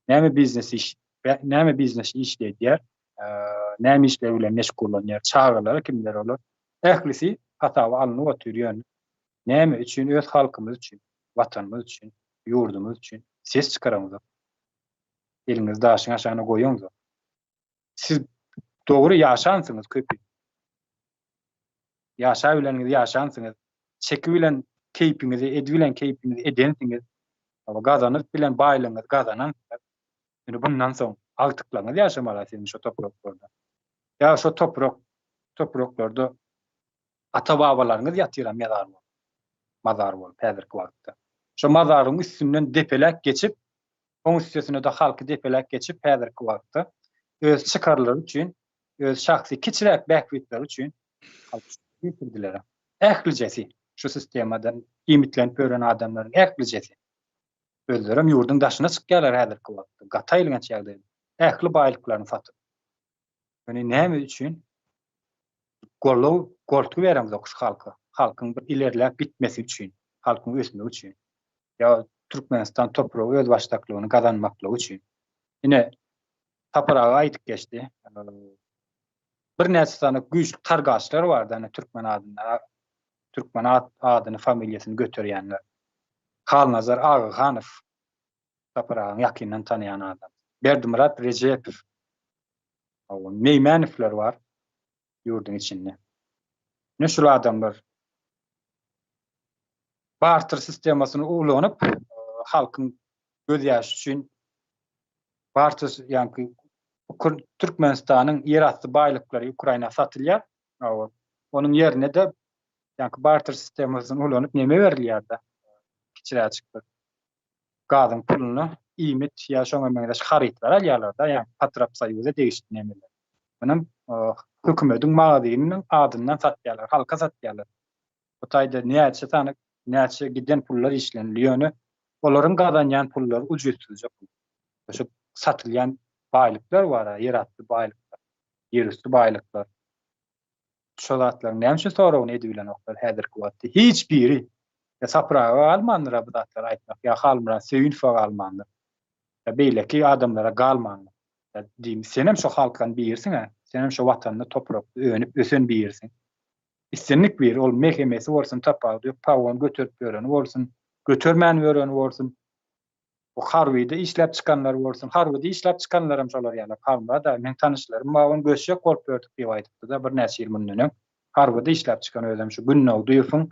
näme biznes iş, näme biznes işledýär, näme işler bilen meşgullanýar, çagalary kimler olar, ählisi hasaba alnyp otyr, ýöne näme üçin öz halkymyz üçin, watanymyz üçin, ýurdumyz üçin ses çykaraňzok, eliňizi daşyň aşagyna goýaňzok. Siz dogry ýaşansyňyz köpi. Ýaşabileniňizi ýaşansyňyz, çekibilen keýpiňizi, edibilen keýpiňizi edensiňiz, gazanyp bilen baýlygyňyzy gazanansyňyz. Indi bundan soň agtyklaryňyz ýaşamaly siziň şo topraklarda. Ýa şo toprak topraklarda ata-babalaryňyz ýatyr mezar bolup. Mazar bolup häzirki wagtda. Şo mazaryň üstünden depeläp geçip, oň üstesine-de halky depeläp geçip häzirki wagtda öz çykarlary üçin öz şahsy kiçiräk bähbitleri üçin getirdiler. Ählijesi şu sistemadan iýmitlenip ýören adamlaryň ählijesi. Özlerem ýurduň daşyna çykýarlar häzirki wagtda. Gaty aýylganç ýagdaý. Ähli baýlyklaryny satyp. Ýöne näme üçin goldaw, goltgy beremzok şu halka. Halkyň bir ilerläp gitmesi üçin, halkyň ösmegi üçin. Ýa Türkmenistan topragy özbaşdaklygyny gazanmaklygy üçin. Ine, Sapar aga aýdyp geçdi. Birnäçe sany güýçli targaçlar bardy, ýagny türkmen adynda türkmen at adyny, familiýasyny göterýänler. Halnazar Agahanow Sapar agaň ýakyndan tanaýan adam. Berdimyrat Rejepow. Meýmenowlar bar ýurduň içinde. Ine şul adamlar barter sistemasyny ulanyp, halkyň gözýaşy üçin Barter ýaňky Türkmenistanyň ýerasty baýlyklary Ukraina satylýar. Onuň ýerine-de ýaňky barter sistemasyny ulanyp neme berilýär-de? Kiçiräjik bir gazyň puluna iýmit ýa şoňa meňzeş harytlar alýarlar-da, ýagny Potrabsoýuza degişli nemeler. Munam hökümediň magazininiň adyndan satýarlar, halka satýarlar. Bu taýda näçe sany, näçe giden pullar işlenildi, ýöne olaryň gazanýan pullary ujypsyzja pul. Şu satylýan baýlyklar bar-a, ýerasty baýlyklar, ýerüsti baýlyklar. Şo zatlaryň näme üçin soragyny edibilenoklar häzirki wagtda? Hiç biri. Ýa Sapar aga galmandyr-a bu zatlary aýtmak, ýa Halmyrat Söýünowa galmandyr, ýa beýleki adamlara galmandyr. Ýa diýim, senem şo halkdan birisiň-ä, senem şo watanda, toprakda önüp ösen birisiň. Islendik biri, ol mehemesi bolsun, tapawudy ýok, pagon göterip ýöreni bolsun, götermän ýöreni bolsun, Bu harbyda işläp çykanlar bolsun, harbyda işläp çykanlaram şolar ýaly. Halmyrat aga, meň tanyşlarym bar, ony göçjek bolup ýördük diýip aýdypdy-da birnäçe ýyl mundan öň. Harbyda işläp çykan özem şu Günnogdyýewiň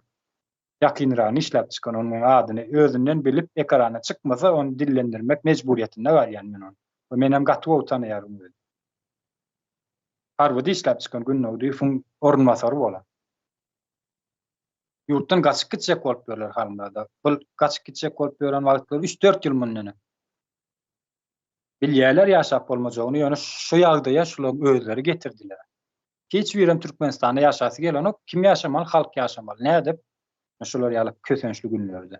ýakynragyny işläp çykan, onuň adyny özünden bilip ekrana çykmasa ony dillendirmek mejburyýetinde galýan men ony. We menem gaty gowy tanaýaryn özüni. Harbyda işläp çykan Günnogdyýewiň orunbasary bolan. Ýurtdan gaçyp gitjek bolup ýörler Halmyrada. Bul gaçyp gitjek bolup ýören wagtlary üç-dört ýyl mundan öň. Bilýärler ýaşap bolmajagyny, ýöne şu ýagdaýa şularyň özleri getirdiler. Hiç birem Türkmenistanda ýaşasy gelenok, kim ýaşamaly, halk ýaşamaly. Nädip? Şular ýaly kösençli günlerde.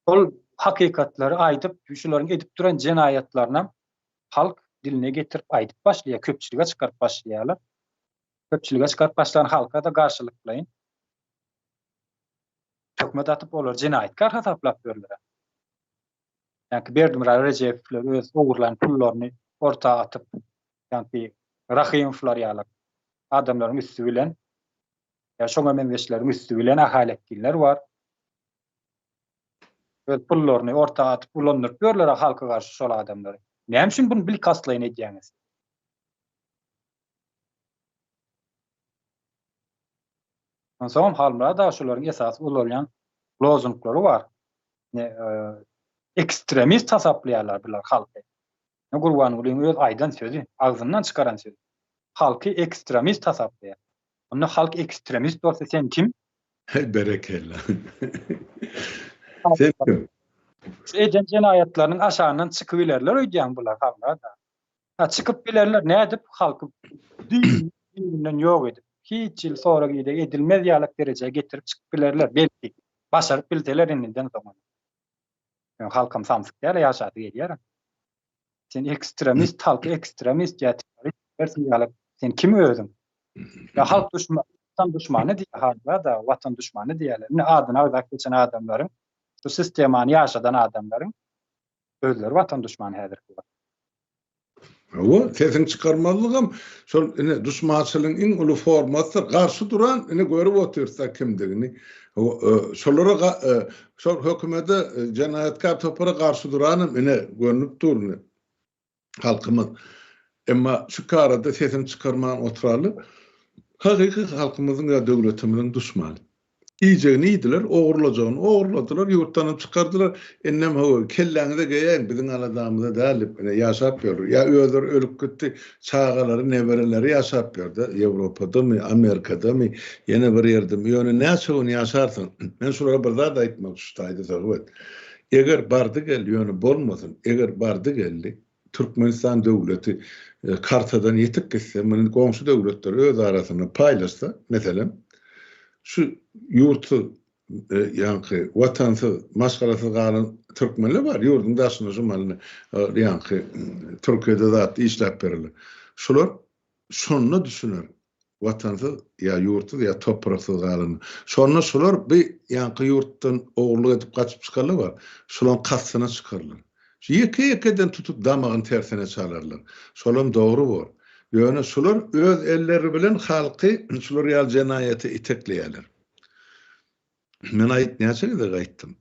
Ol hakykatlary aýdyp, şularyň edip duran jenaýatlarynam halk diline getirip aýdyp başlaýar, köpçülige çykaryp başlaýarlar. Köpçülige çykaryp başlan halka-da garşylyklaýyn töhmet atyp olary jenaýatkär hasaplap ýörler. Ýaňky Berdimyrat Rejepowlar öz ogurlan pullaryny orta atyp, ýaňky Rahymowlar ýaly adamlaryň üsti bilen ýa şoňa meňzeşleriň üsti bilen ahaletdinler bar. Öz pullaryny orta atyp ulandyryp ýörler halka garşy şol adamlary. Näme üçin bunu bilkastlaýyn edýäňiz? Onsoňam Halmyrat aga şolaryň esasy ulanýan lozunglary bar. Ne ekstremist hasaplaýarlar bular halky. Ne Gurbangulyň öz aýdan sözi, agzyndan çykaran sözi. Halky ekstremist hasaplaýar. Onda halk ekstremist bolsa sen kim? Hey berekella. Sen kim? Şu eden jenaýatlarynyň aşagyndan çykybilerler öýdýän bular Halmyrat aga. Ha çykyp bilerler nädip halky düýbünden ýok edip, hiç hili sorag-ideg edilmez ýalak derejä getirip çykyp bilerler belki. Başaryp bilseler indiden soň ony. Ýöne halkam samsyk däl ýaşasy gelýär. Sen ekstremist halky ekstremist ýa terrorist diýersiň ýaly sen kim özüň? Ýa halk duşmany, watan duşmany diýýär halka-da, watan duşmany diýýärler. Indi adyny agzap geçen adamlaryň, şu sistemany ýaşadan adamlaryň özleri watan duşmany häzirki wagt. Hawa, sesiňi çykarmazlygam şol ine duşmançylygyň iň uly formasydyr. Garşy duran ine görüp otyrys-da kimdigini. Hawa, şolara şol hökümete, jenaýatkär topara garşy duranam ine görnüp dur ine halkymyz. Emma şu karada sesini çykarman oturanlar hakyky halkymyzyň ýa döwletimiziň duşmany. Iýjegini iýdiler, ogurlajagyny ogurladylar, ýurtdanam çykardylar. Indem hawa, kelläňize geýäýiň, biziň aladamyza däl diýip, ine, ýaşap ýörler. Ýa özleri ölüp gitdi, çagalary, nebereleri ýaşap ýör-de, Ýewropadamy, Amerikadamy, ýene bir ýerdemi. Ýöne näçe gün ýaşarsyň? Men şulara bir zat aýtmakçy şu taýda, söhbet. Eger bardy-geldi, ýöne bolmasyn, eger bardy-geldi, Türkmenistan döwleti kartadan ýitip gitse, muny goňşy döwletler öz arasynda paýlaşsa, meselem, şu ýurtsuz, ýaňky watansyz, maşgalasyz galan türkmenler bar, ýurduň daşynda şu mahaly ýaňky Türkiýede zat işläp bererler. Şular şonda düşüner, Watansyz, ýa ýurtsuz, ýa topraksyz galanda. Şonda şular bi ýaňky ýurtdan ogurlyk edip gaçyp çykarlar bar, şulaň kastyna çykarlar. Şu ýeke-ýekeden tutup damagyny tersine çalarlar. Şolam dogry bor. Ýöne şular öz elleri bilen halky şular ýaly jenaýata itekleýärler. Men aýt näçe gezek aýtdym.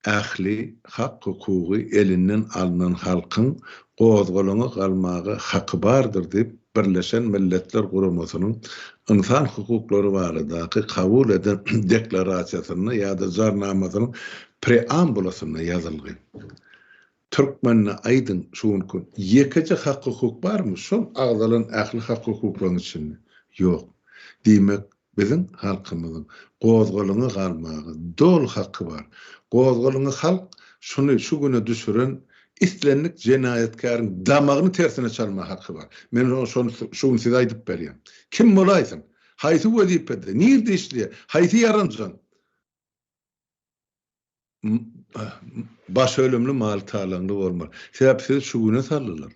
Ähli hak-hukugy elinden alnan halkyň gozgalaňa galmaga haky bardyr diýip Birleşen Milletler Guramasynyň Ynsan hukuklary baradaky kabul eden Deklarasiýasynda ýa-da Jarnamasynyň Preambulasynda ýazylgy. Türkmende aýdyň şu günki ýekeje hak-hukuk barmy şol agzalan ähli hak-hukuklaryň içinde? Ýok. Diýmek. Biziň halkymyzyň gozgalaňa galmaga doly haky bar. Gozgalaňy halk şuny şu güne düşüren islendik jenaýatkäriň damagyny tersine çalmaga haky bar. Men şony şu gün size aýdyp berýän. Kim bolaýsyn, haýsy wezipede, nirde işleýär, haýsy ýaranjaň baş ölümli maly talaňly bolmaly. Sebäp sizi şu güne saldylar.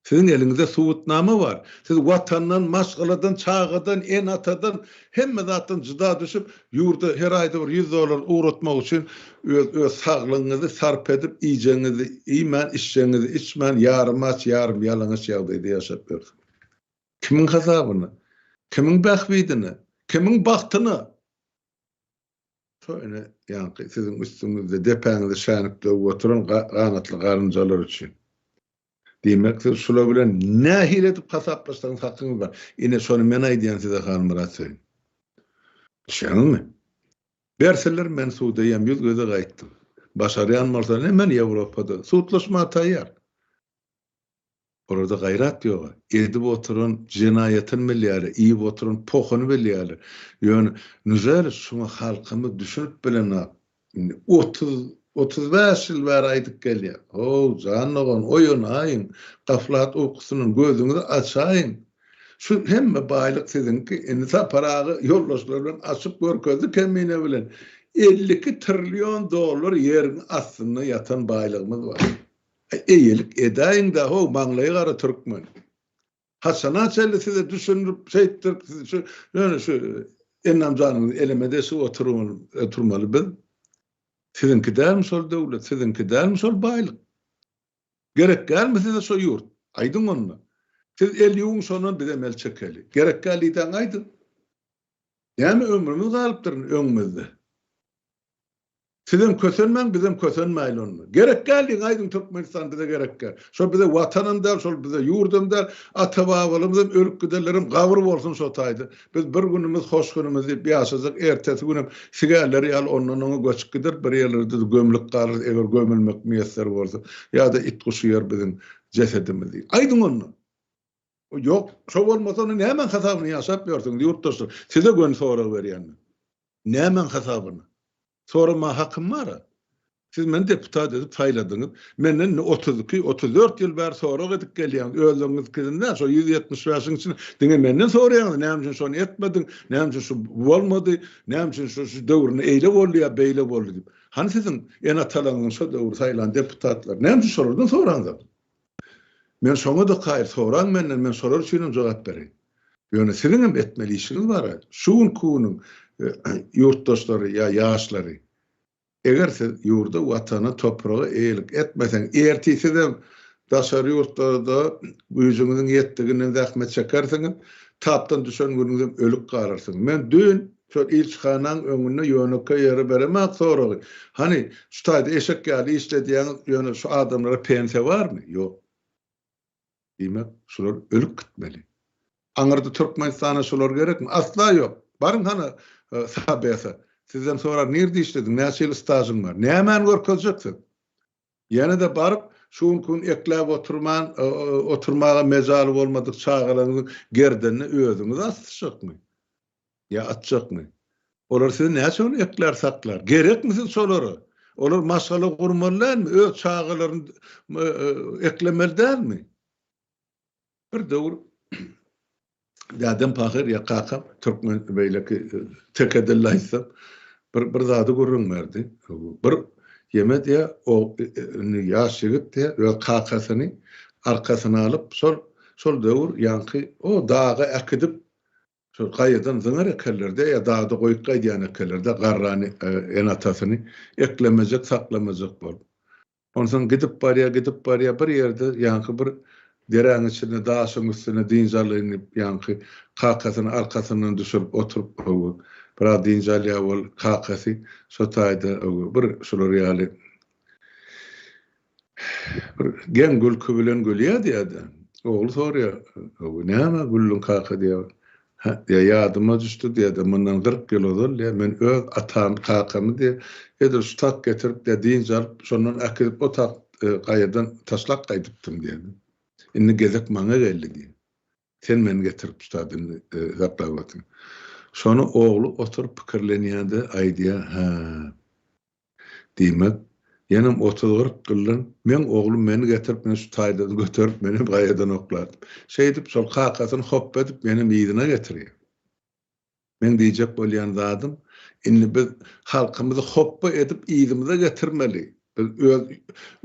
Siziň eliňizde subutnama bar. Siz Watandan, maşgaladan, çagadan, ene-atadan, hemme zatdan jyda düşüp, ýurda her aýda bir ýüz dollar ugratmak üçin öz öz saglygyňyzy sarp edip, iýjegiňizi iýmän, içjegiňizi içmän, ýarym aç, ýarym ýalaňaç ýagdaýda ýaşap ýörsüňiz. Kimiň hasabyna? Kimiň bähbidine? Kimiň bagtyna? Şo ine, ýaňky siziň üstüňizde, depäňizde şänik döwüp oturan ganatly garynjalar üçin. Diýmek, siz şular bilen nähili edip hasaplaşsaňyz hakyňyz bar. Ine, şony men aýdýan size Halmyrat Söýün. Düşýäňizmi? Berseler men suda ýem ýüz gezek aýtdym. Başarýan bolsa ine men Ýewropada sudlaşmaga taýýar. Olarda gaýrat ýoga. Edip oturan jenaýatyny bilýärler, iýip oturan pohuny bilýärler. Ýöne nuželi şuňa halkymyz düşünip bilenok. Indi 30, 35 ýyl bäri aýdyp gelýär. How, jan dogan, oýanaýyň, gaflat ukusyndan gözüňizi açaýyň. Şu hemme baýlyk siziňki. Indi Sapar aga ýoldaşlary bilen açyp görkezdi Kemine bilen. 52 trillion dollar ýeriň astynda ýatan baýlygymyz bar. Eýelik edäýiň-dä how, maňlaýy gara türkmen. Haçana çenli size düşündirip, şeýtdirip, sizi şu, ýöne şu ennam janyňyzy eleme deşip oturmaly biz. Siziňki dälmi şol döwlet, siziňki dälmi şol baýlyk? Gerek dälmi size şo ýurt? Aýdyň onda. Siz el ýuwuň şondan bizem el çekeli. Gerek däl diýseň aýdyň. Näme ömrümiz galypdyr öňümizde? Sizem kösenmäň bizem kösenmäýli onda. Gerek däl diýiň aýdyň Türkmenistan bize gerek däl. Şol bize watanam däl şol bize ýurdam däl ata babalarymyzam ölüp gidenlerem gabyr bolsun şo taýda. Biz bir günümiz hoş günümiz diýip ýaşajak ertesi günem sigärler ýaly ondan oňa göçüp gider bir ýerlerde-de gömlüp galarys eger gömülmek miýesser bolsa ýa-da it guşy ýer biziň jesedimizi. Aýdyň onda. Ýok şo bolmasa onda nämäň hasabyna ýaşap ýörsüňiz ýurtdaşlar size göni sorag berýän men. Nämäň hasabyna? Soramaga hakym bar-a. Siz meni deputat edip saýladyňyz. Menden indi 32, 34 ýyl bäri sorag edip gelýäňiz. Özleriňiziňkisini däl, şo 175-iň içinde diňe menden soraýaňyz, näme üçin şony etmediň, näme üçin şu bolmady, näme üçin şu şu döwründe eýle boldy ýa beýle boldy diýip. Hany siziň ene-atalaryňyzyň şo döwür saýlan deputatlary? Näme üçin şolardan soraňzok? Men şoňa-da kaýyl, soraň menden, men şolar üçinem jogap bereýin. Ýöne siziňem etmeli işiňiz bar-a. Şu günki günüň ýurtdaşlary ýa ýaşlary, eger siz ýurda, Watana, topraga eýelik etmeseň, ertir sizem daşary ýurtlarda güýjüňiziň ýetdiginden zähmet çekersiňiz, tapdan düşen günüňizem ölüp galarsyňyz. Men düýn Şol ilçihanaň öňünde ýönekeý ýere beremak soragy. Hany, şu taýda eşek ýaly işledýäňiz, ýöne şu adamlara pensiýa barmy? Ýok. Diýmek, şular ölüp gitmeli. Aňyrda Türkmenistana şular gerekmi? Asla ýok. Baryň hany Sabesa. Sizden sorar, nirde işlediň, näçe ýyl stažyň bar? Nämäni görkezjek siz? Ýene-de baryp, şu günki gün ekläp oturman, oturmaga mejaly bolmadyk çagalaryňyzyň gerdenine özüňiz asyşjakmy? Ýa atjakmy? Olar sizi näçe gün eklär saklar? Gerekmi siz şolara? Olar maşgala gurmaly dälmi? Öz çagalaryny eklemeli dälmi? Bir döwür dädem pahyr ýa kakam türkmen beýleki teke dilli aýtsam bir bir zady gürrüň berdi. Bir ýeme diýä o indi ýaş ýigit diýä öz kakasyny arkasyna alyp şol şol döwür ýaňky o daga äkidip Şol gaýadan zyňar ekenler-de ýa dagda goýup gaýdýan ekenler-de garrany ene-atasyny eklemejek, saklamajak bolup. Onsoň gidip barýar, gidip barýar, bir ýerde ýaňky bir deräň içinde daşyň üstünde dynç alaýyn diýip ýaňky kakasyny arkasyndan düşürip oturyp hawa, biraz dynç alýar ol kakasy şo taýda hawa, bir şular ýaly Bir geň gülki bilen gülýär diýýär-de. Ogly soraýar, Näme güldüň kaka diýýär. Hä, diýýär, ýadyma düşdi diýýär-de, mundan 40 ýyl ozal diýýär, men öz atamy, kakamy diýýär, edil şu tak getirip diýýär, dynç alyp, şondan äkidip o tak gaýadan taşlap gaýdypdym diýýär. Indi gezek maňa geldi diýýär. Sen meni getirip şu taýda indi saklap otyrsyň. Şony ogly oturyp pikirlenýär-de aýdýar, Hä, diýmek, ýenem otuz-kyrk ýyldan meň oglum meni getirip, meni şu taýdan göterip, menem gaýadan oklar diýip. Şeýdip, şol kakasyny hopba edip, menem yzyna getirýär. Meň diýjek bolýan zadym, indi biz halkymyzy hopba edip yzymyza getirmeli. Biz öz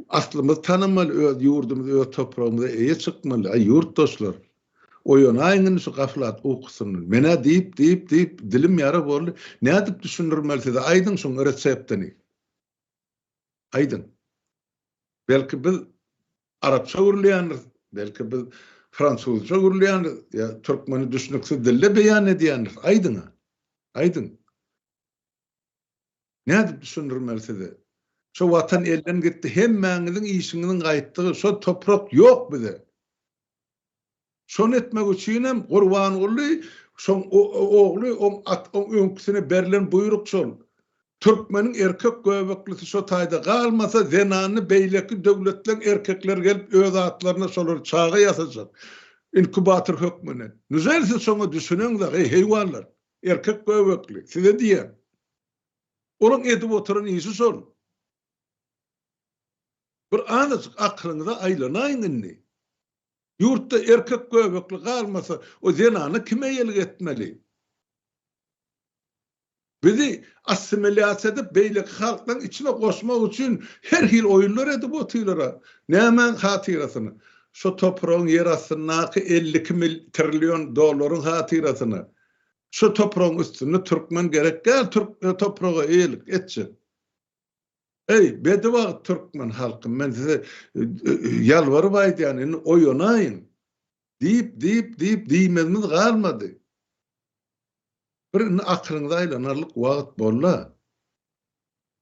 aslymyzy tanamaly, öz ýurdumyza, öz topragymyza eýe çykmaly. Aý, ýurtdaşlar, oýanaýyň indi şu gaflat ukusyndan. Men-ä diýip, diýip, diýip, dilim ýara boldy. Nädip düşündirmeli size, aýdyň şuň reseptini. Aýdyň. Belki biz arapça gürleýändiris, belki biz fransuzça gürleýändiris, ýa türkmeni düşnüksiz dilde beýan edýändiris. Aýdyň-a. Aýdyň. Nädip düşündirmeli size? Şo watan elden gitdi, hemmäňiziň işiňiziň gaýtdygy şo toprak ýok bize. Şony etmek üçinem Gurbanguly şoň ogly oň at oň öňküsine berlen buýruk şol. Türkmeniň erkek göbeklisi şo taýda galmasa zenany beýleki döwletleň erkekleri gelip öz atlaryna şolary çaga ýasajak. Inkubator hökmüne. Nužel siz şoňa düşüneňzok eý heýwanlar. Erkek göbekli. Size diýýän. Olaň edip oturan işi şol. Bir azajyk aklyňyza aýlanaýyň indi. Ýurtda erkek göbekli galmasa, o zenana kim eýelik etmeli? Bizi assimilýasiýa edip, beýleki halklaryň içine goşmak üçin her hili oýunlar edip otyrlar-a. Nämäň hatyrasyna? Şo topragyň ýer astyndaky 52 mil trillion dollaryň hatyrasyna. Şo topragyň üstünde türkmen gerek däl, türk topraga eýelik etjek. Eý, bedibagt türkmen halky, men size ýalbaryp aýdýan, indi oýanaýyň! Diýip, diýip, diýip, diýmezimiz galmady. Bir indi akylyňyza aýlanarlyk wagt boldy.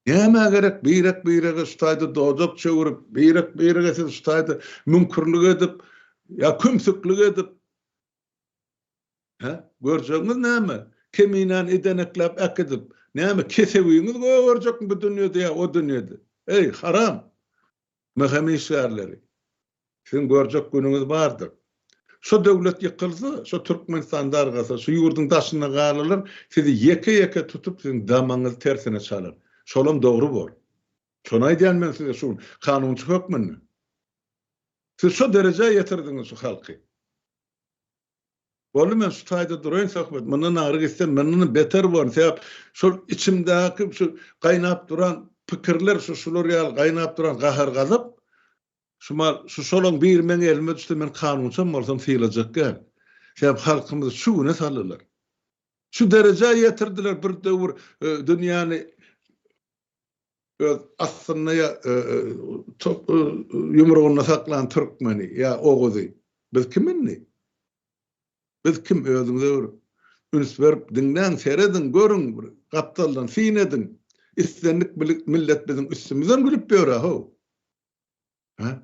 Nämä gerek birek-birege şu taýda dodak çöwrüp, birek-birege siz şu taýda müňkürlik edip, ýa kümsüklik edip, Hä? Görjegiňiz näme? Keminäni idenekläp äkidip, näme, kesewiňiz gögerjekmi bu dünýede ýa o dünýede? Eý, haram! MHM işgärleri! Siziň görjek günüňiz bardyr. Şo döwlet ýykylsa, şo Türkmenistan dargasa, şu ýurduň daşynda galylar sizi ýeke-ýeke tutup, siziň damagyňyzy tersine çalar. Şolam dogry bor. Şony aýdýan men size şu gün, kanunçy hökmünde. Siz şo derejä ýetirdiňiz şu halky. Boldy men şu taýda duraýyn söhbet mundan agry gitsem mundan beter bolaryn sebäp şol içimdäki şu gaýnap duran pikirler şu şular ýaly gaýnap duran gahar gazap şu mal şu şolaň biri meň elime düşse men kanunçam bolsam sylajak däl. Sebäp halkymyzy şu güne saldylar. Şu derejä ýetirdiler bir döwür dünýäni öz aslynda ýa ýumrugynda saklan türkmeni ýa oguzy. Biz kim indi? Biz kim özüňize bir üns berip diňläň, serediň, görüň, bir gapdaldan syn ediň. Islendik millet biziň üstümizden gülüp ýör-ä how. Hä?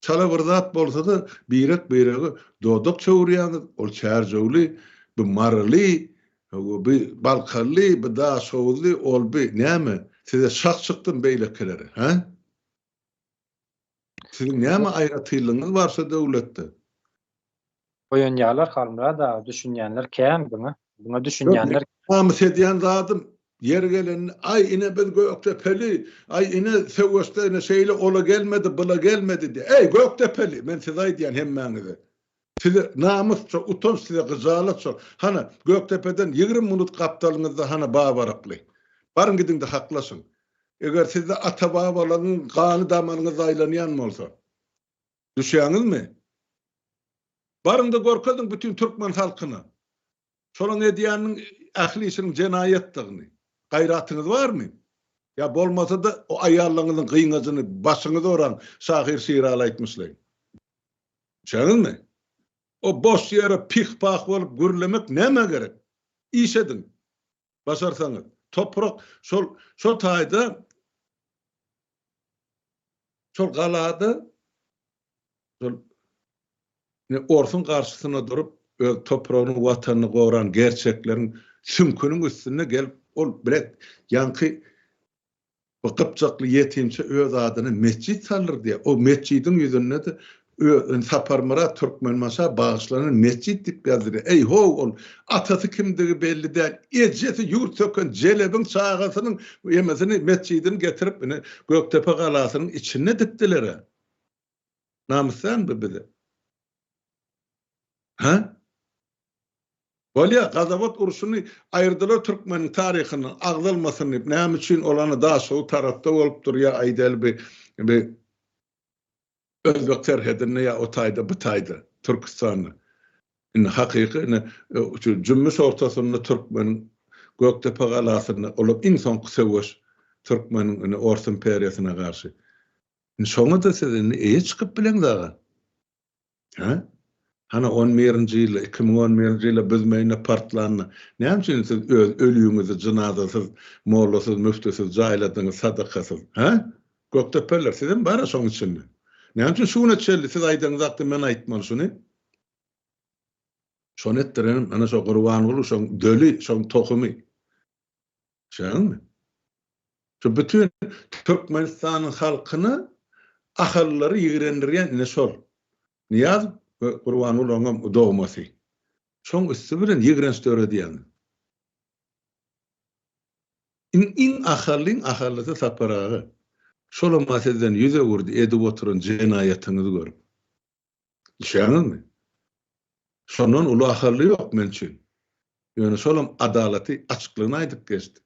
Çala bir zat bolsa-da birek-birege dodak çöwürýäňiz, ol çärjewli, bu maryly, bu balkanly, bu daşhowuzly, ol bi näme? Size şah çykdymy beýlekilere, hä? Siziň näme aýratynlygyňyz bar şu döwletde? Oýanýarlar Halmyrat aga, düşünýänler kän buňa. Buňa düşünýänler. Namys edýän zadym, ýeri gelende, aý ine biz Gökdepeli, aý ine söweşde ine şeýle ola gelmedi, bula gelmedi diýýär. Eý Gökdepeli, men size aýdýan hemmäňize. Size namys şo, utanç size gyjalat şo. Hana, Gökdepeden 20 minut gapdalyňyzda hana Babaraply. Baryň gidiňde haklaşyň. Eger sizde ata-babalaryňyň gany damaryňyzda aýlanýan bolsa. Düşýäňizmi? Baryň-da görkeziň bütin türkmen halkyna. Şolaň edýäniniň ähli işiniň jenaýatdygyny. Gaýratyňyz barmy? Ýa bolmasa-da o aýallaryňyzyň gyňajyny başyňyza oraň, şahyr Şiraly aýtmyşlaýyn. Düşýäňizmi? O boş ýere pih-pah bolup gürlemek nämä gerek? Iş ediň. Başarsaňyz. Toprak şol şo taýda şol galada şol ne orsuň garşysyna durup öz topragyny watanyny goran gerçekleriň süňküniň üstünde gelip ol bilet ýaňky bu gypjakly ýetimçe öz adyna metjit saldyrdy. O metjidiň ýüzünde-de. Saparmyrat Türkmenbaşa bagyşlanan metjit diýip ýazdyrýar. Eý-how, ol atasy kimdigi belli däl, ejesi ýurt söken jelebiň çagasynyň emesini, metjidini getirip, ine, Gökdepe galasynyň içinde dikdiler-ä. Namys dälmi bu bize? Hä? Bolýa, Gazawat urşuny aýyrdylar türkmeniň taryhyndan, agzalmasyn diýip. Näme üçin ol ana Daşoguz tarapda bolupdyr ýa aýdaly bi bi Özbek serhedinde ýa o taýda bu taýda, Türküstanda. Indi hakyky ine şu jümmüş ortasynda türkmeniň Gökdepe galasynda olam iň soňky söweş türkmeniň ine Ors imperiýasyna garşy. Indi şoňa-da siz indi eýe çykyp bileňiz aga. Hä? Hany on birinji ýylda, 2011-nji ýylda Büzmeýinde partlanda, näme üçin siz öz ölüňizi jynazasyz, mollasyz, müftüsiz jaýladyňyz, sadakasyz? Hä? Gökdepeler, sizem bar-a şoň içinde. Näme üçin şu güne çenli siz aýdaňyzakda men aýtmaly şuny? Şony etdirenim ana şo Gurbanguly şoň döli, şoň tohumy. Düşýäňizmi? Şu bütin Türkmenistanyň halkyny ahallary ýigrendirýän ine şol. Nyýazow we Gurbanguly oňam dogmasy. Şoň üsti bilen ýigrenç döredýäňiz. Iň iň ahallyň ahallysy Sapar aga. Şolam-a sizden ýüz öwürdi edip oturan jenaýatyňyzy görüp. Düşýäňizmi? Şondan uly ahally ýok men üçin. Ýöne şolam adalaty açyklygyny aýdyp geçdi.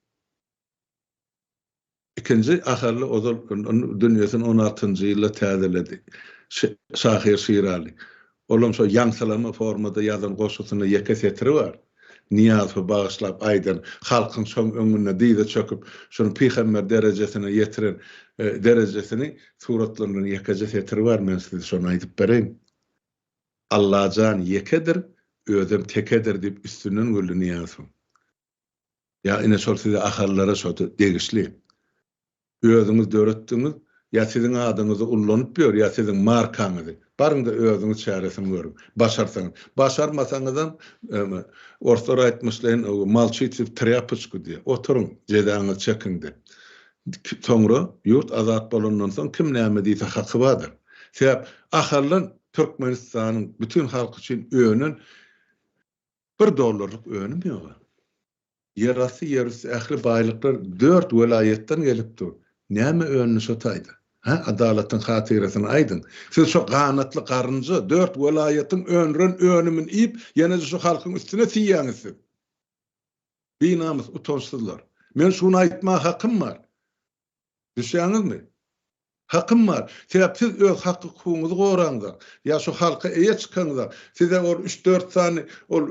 Ikinji ahally ozal dünýesini on altynjy ýylda täzeledi. Şahyr Şiraly. Olam şo ýaňsylama formada ýazan goşgusynda ýeke setiri bar. Nyýazowy bagyşlap aýdan, halkyň şoň öňünde dyza çöküp, şuny pygamber derejesine ýetiren derejesini suratlandyran ýekeje setiri bar, men size şony aýdyp bereýin. Allajan ýekedir, özem tekedir diýip üstünden güldi Nyýazowyň. Ýa ine şol size ahallara şo degişli. Özüňiz döretdiňiz, ýa siziň adyňyzy ullanyp ýör, ýa siziň markaňyzy. Baryň-da özüňiz çäresini görüň. Başarsaňyz. Başarmasaňyzam, orslar aýtmyşlaýyn, molçite w trýapoçku diýýär. Oturyň, jezaňyzy çekiň-de. Soňra ýurt azat bolandan soň kim näme diýse haky bardyr. Sebäp Ahaldan Türkmenistanyň bütin halky üçin önen bir dollarlyk önüm ýok. Ýerasty, ýerüsti ähli baýlyklar dört welaýatdan gelip dur. Näme öndi şo taýda? Hä, adalatyň hatyrasyna aýdyň. Siz şo ganatly garynja, dört welaýatyň öndüren önümini iýip, ýene-de şu halkyň üstüne siýýäňiz siz. Binamys, utançsyzlar. Men şuny aýtmaga hakym bar. Düşýäňizmi? Hakym bar. Sebäp siz öz hak-hukugyňyzy goraňyzak, ýa şu halka eýe çykaňyzak, size ol üç-dört sany ol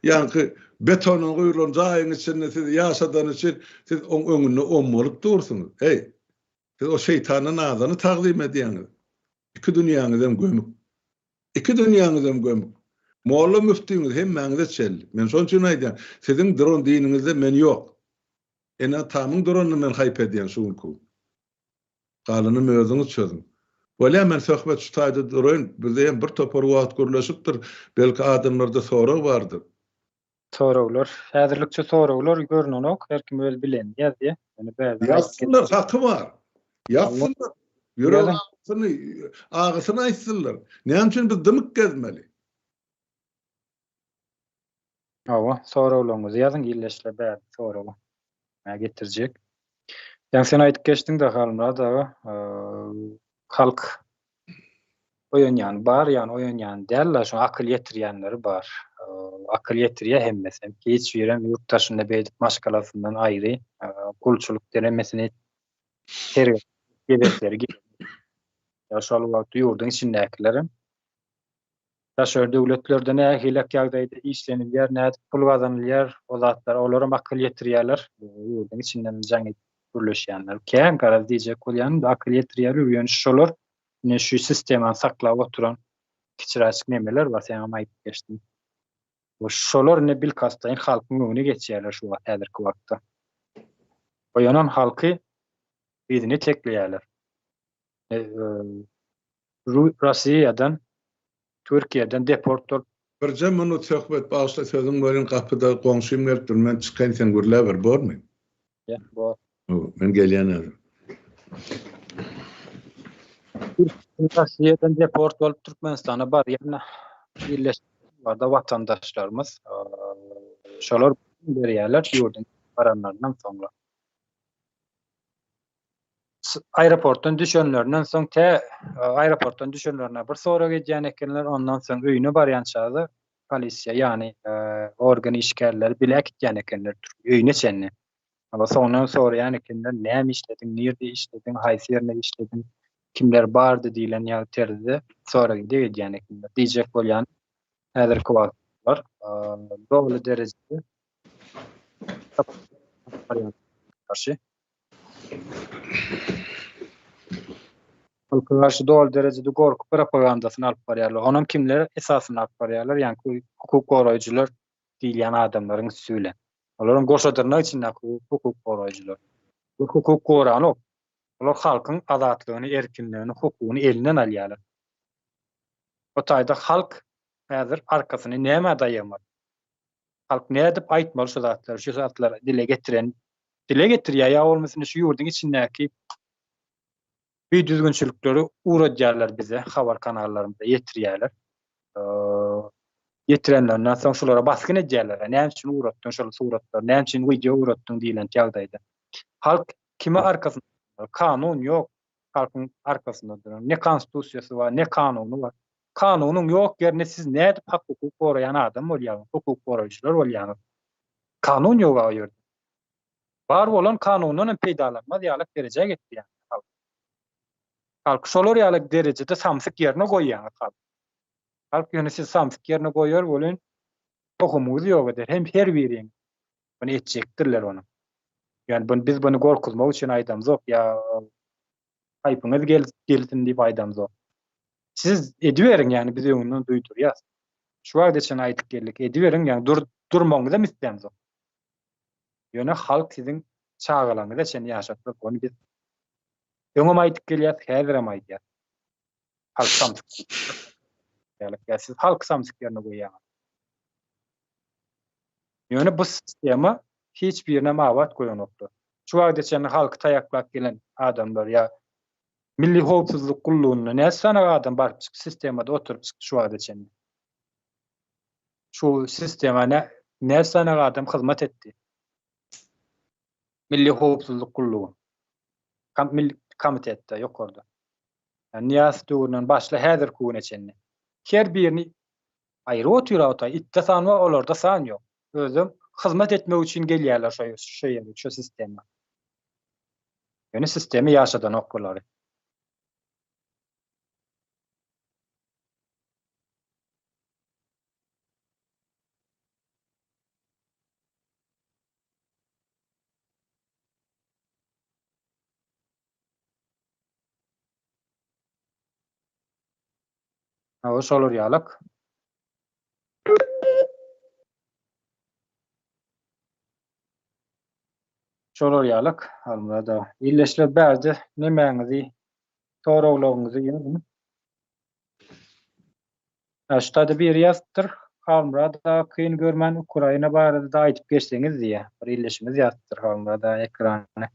ýaňky betondan guýulan jaýyň içinde sizi ýaşadany üçin siz oň öňünde ommalyp dursuňyz. Eý, siz o şeýtandan azany tagzym edýäňiz. Iki dünýäňizem gömük. Iki dünýäňizem gömük. Molla müftiňiz hemmäňize çelli. Men şonuň üçin aýdýan, siziň duran diniňizde men ýok. Ene-atamyň duranyny men haýp edýän şu günki gün. Galanyny özüňiz çözüň. Bolýa men söhbet şu taýda duraýyn, bizde hem bir topar wagt gürleşipdir, belki adamlarda sorag bardyr. Soraglar, häzirlikçe soraglar görnenok, her kim öz bilenini ýazýa. Ýöne bärden aýdyp Ýazsynlar, haky bar. Ýazsynlar. Ýürek agysyny, agysyny aýtsynlar. Näme üçin biz dymyk gezmeli? Hawa, soraglaryňyzy ýazyň ildeşler bärde soragy mä getirjek. Ýaňy sen aýdyp geçdiň-de Halmyrat aga, halk oýanýany bar, ýagny oýanýany däl-de, şoňa akyl ýetirýänleri bar. Akyl ýetirýär hemmesi. Hiç birem ýurt daşynda beýdip maşgalasyndan aýry gulçulyk deremesini sergezdan gezesleri gelenok. Ýa şol wagt ýurduň içindäkilerem Daşary döwletlerde nähilek ýagdaýda işlenilýär, nädip pul gazanylýar, o zatlara olaram akyl ýetirýärler. Ýurduň içinden jaň edip gürleşýänler kän, garaz diýjek bolýanym akyl ýetirýärler, ýöne şolar ine şu sistemany saklap oturan kiçiräjik nemeler bar, seňem aýdyp geçdiň. Şolar ine bilkastlaýyn halkyň öňüne geçýärler şu wagt häzirki wagtda. Oýanan halky yzyna itekleýärler. Russiýadan, Türkiýeden deport bolup. Birje minut söhbet bagyşla sözüň welin gapyda goňşym gelipdir men çykaýyn sen gürläber bormy? Ýa bor. Men gelýän häzir. Russiýadan deport bolup Türkmenistana barýan ildeşler watandaşlarymyz şolar berýärler ýurduň baranlaryndan soňra. Aeroportdan düşenlerinden soň tä aeroportdan düşenlerine bir sorag edýän ekenler, ondan soň öýüne barýança-da polisiýa, ýagny organ işgärleri bile äkitýän ekenler öýüne çenli. Ama soňundan soraýan ekenler, näme işlediň, nirde işlediň, haýsy ýerinde işlediň, kimler bardy diýlen ýaly terzde sorag-ideg edýän ekenler. Diýjek bolýan häzirki wagtlar doly derejede garşy halka garşy doly derejede gorky propagandasyny alyp barýarlar. Onam kimler esasynda alyp barýarlar? Ýaňky hukuk goraýjylar diýilýän adamlaryň üsti bilen. Olaryň goşa dyrnak içindäki hukuk goraýjylar. Bu hukuk goranok. Olar halkyň azatlygyny, erkinligini, hukugyny elinden alýarlar. O taýda halk häzir arkasyny nämä daýamaly? Halk nädip aýtmaly şu zatlary, şu zatlary dile getiren, dile getirýär ýa bolmasa şu ýurduň içindäki bidüzgünçilikleri ugradýarlar bize, habar kanallarymyza ýetirýärler. Ýetirenlerinden soň şulara basgyn edýärler. Näme üçin ugratdyň şol suratlary, näme üçin wideo ugratdyň diýlen ýagdaýda. Halk kime arkasynda? Kanun ýok. Halkyň arkasynda duran. Ne konstitusiýasy bar, ne kanuny bar. Kanunyň ýok ýerinde siz nädip hak-hukuk goraýan adam bolýaňyz, hukuk goraýjylar bolýaňyz? Kanun ýok-a o ýerde. Bar bolan kanundan hem peýdalanmaz ýalak derejä getirýäňiz halky. Halky şolar ýaly derejede samsyk ýerine goýýaňyz halky. Halk ýöne siz samsyk ýerine goýar welin tohumyňyzy ýok eder hem her biriň. Muny etjekdirler onuň. Ýöne bunu biz bunu gorkuzmak üçin aýdamzok ýa haýpyňyz gelsin diýip aýdamzok. Siz ediberiň ýagny biz öňünden duýdurýas. Şu wagta çenli aýdyp geldik ediberiň ýagny dur durmagyňyzam islämzok. Ýöne halk siziň çagalaryňyza çenli ýaşatmaz ony biz öňem aýdyp gelýäs häzirem aýdýas. Halk samsyk. Ýa siz halk samsyk ýerine goýýaňyz. Ýöne bu sistema hiç birinem abat goýanoklar. Şu wagta çenli halky taýaklap gelen adamlar ýa Milli howpsuzlyk gullugynda näçe sany adam baryp çykdy sistemada oturyp çykdy şu wagta çenli. Şu sistema nä näçe sany adam hyzmat etdi? Milli howpsuzlyk gullugy. Kam milli komitetde ýokarda. Ýani Nyýazow döwründen başla häzirki güne çenli. Her birini aýry otyr awta itde san bar olarda san ýok. Özem hyzmat etmek üçin gelýärler şo şo ýere şo sistema. Ýöne sistemi ýaşadanok bulary. Hawa şolar ýalak. Şolar ýalak Halmyrat aga. Ildeşler bärde nemäňizi soraglaryňyzy ýazyň. Ha şu taýda biri ýazypdyr. Halmyrat aga kyn görmän Ukraina barada-da aýdyp geçseňiz diýýär. Bir ildeşimiz ýazypdyr Halmyrat aga ekrany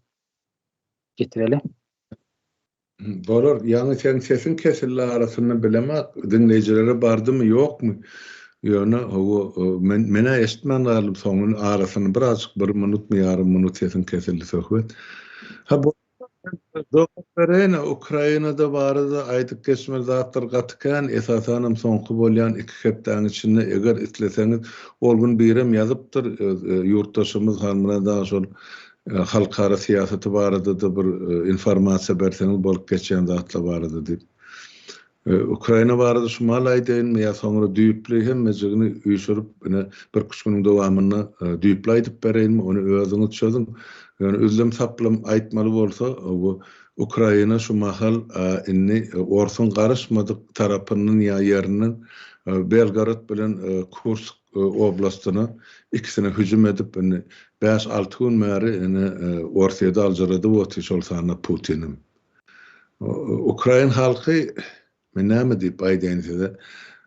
getireli. Bolar, ýaňy seň sesiň kesildi arasynda bilemok, diňleýjilere bardymy ýokmy, ýöne hawa men menä eşitmän galdym soňuny arasyny birazjyk bir minutmy ýarym minut sesiň kesildi söhbet. Ha bu jogap bereýin Ukrainada barada aýdyp geçmeli zatlar gaty kän esasanam soňky bolýan iki hepdäň içinde eger isleseňiz ol gün birem ýazypdyr ýurtdaşymyz Halmyrat aga şol Halkara syýasaty barada-da bir informasiýa berseňiz bolup geçýän zatlar barada diýip. Ukraina barada şu mahaly aýdaýynmy ýa soňra düýpli hemmejigini üýşürip ine birküç günüň dowamynda düýpli aýdyp bereýinmi ony özüňiz çözüň. Ýöne üzlem-saplam aýtmaly bolsa bu Ukraina şu mahal indi orsuň garyşmadyk tarapyndan ýa ýerinden Belgorod bilen Kursk oblastyna ikisine hüjüm edip indi bäş-alty gün bäri ine Orsýeti aljyradyp otyr şol sanda Putinem. Ukrain halky men näme diýip aýdaýyn size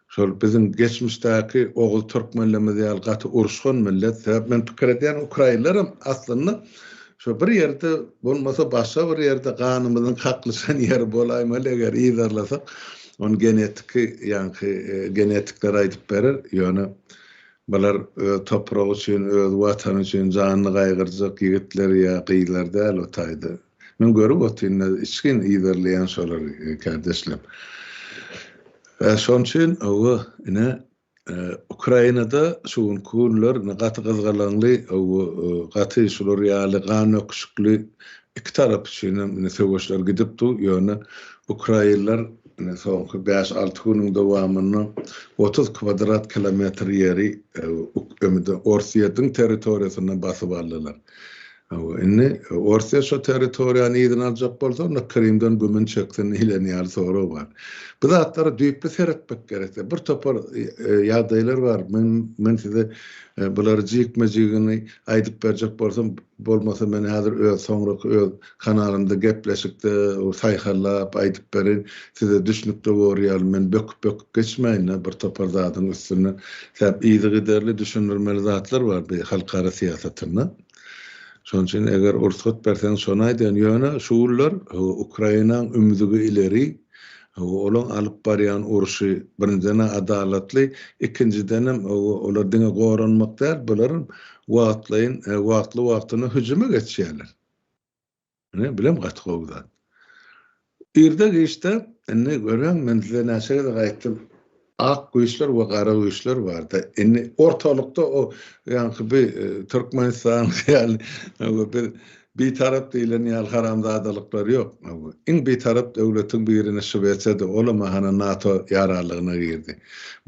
şol biziň geçmişdäki oguz türkmenlerimiz ýaly gaty uruşgan millet sebäp men pikir edýän ukrainlerem aslynda. Şo bir ýerde bolmasa başga bir ýerde ganymyzyň kaklyşan ýeri bolaýmaly eger yzarlasak, ony genetiki ýaňky genetikler aýdyp berer, ýöne bular öz topragy üçin, öz watany üçin janyny gaýgyrjak ýigitler ýa gyzlar däl o taýda. Men görüp otyryn-da, içgin yzarlaýan şolary kärdeşlerim. Şonuň üçin, hawa, ine, Ukrainada şu günki günler gaty gyzgalaňly, gaty şular ýaly gan döküşikli iki tarap üçin hem indi söweşler gidip dur, ýöne ukrainler indi soňky bäş-alty günüň dowamynda 30 kwadrat kilometr ýeri Orsýetiň territoriýasyndan basyp aldylar. Hawa, indi Orsýet şo territoriýany yzyna aljak bolsa, onda Krymdan gümün çeksin diýlen ýaly sorag bar. Bu zatlara düýpli seretmek gerekde. Bir topar ýagdaýlar bar. Men men size bulary jikme-jigini aýdyp berjek bolsam, bolmasa men häzir öz soňraky öz kanalymda gepleşikde saýhallap aýdyp bereýin. Size düşnükli bor ýaly men böküp-böküp geçmäýin-de bir topar zadyň üstünden. Sebäp yzygiderli düşündirmeli zatlar bar bu halkara syýasatynda. Şonuň üçin eger rugsat berseňiz şony aýdaýyn. Ýöne şu günler Ukrainaň ümzügi ileri, olaň alyp barýan urşy birinjiden-ä adalatly, ikinjidenem olar diňe goranmak däl, bular wagtlaýyn, wagtly-wagtynda hüjüme geçýärler. Ine, bilem gaty gowy zat. Irde-giçde, indi görýäň, men size näçe gezek aýtdym, ak güýçler we gara güýçler bar-da. Indi ortalykda o ýaňky bi Türkmenistan ýaly biz bitarap diýlen ýaly haramzadalyklar ýok. Iň bitarap döwletiň birine Şwesiýada, olam hana NATO ýaranlygyna girdi.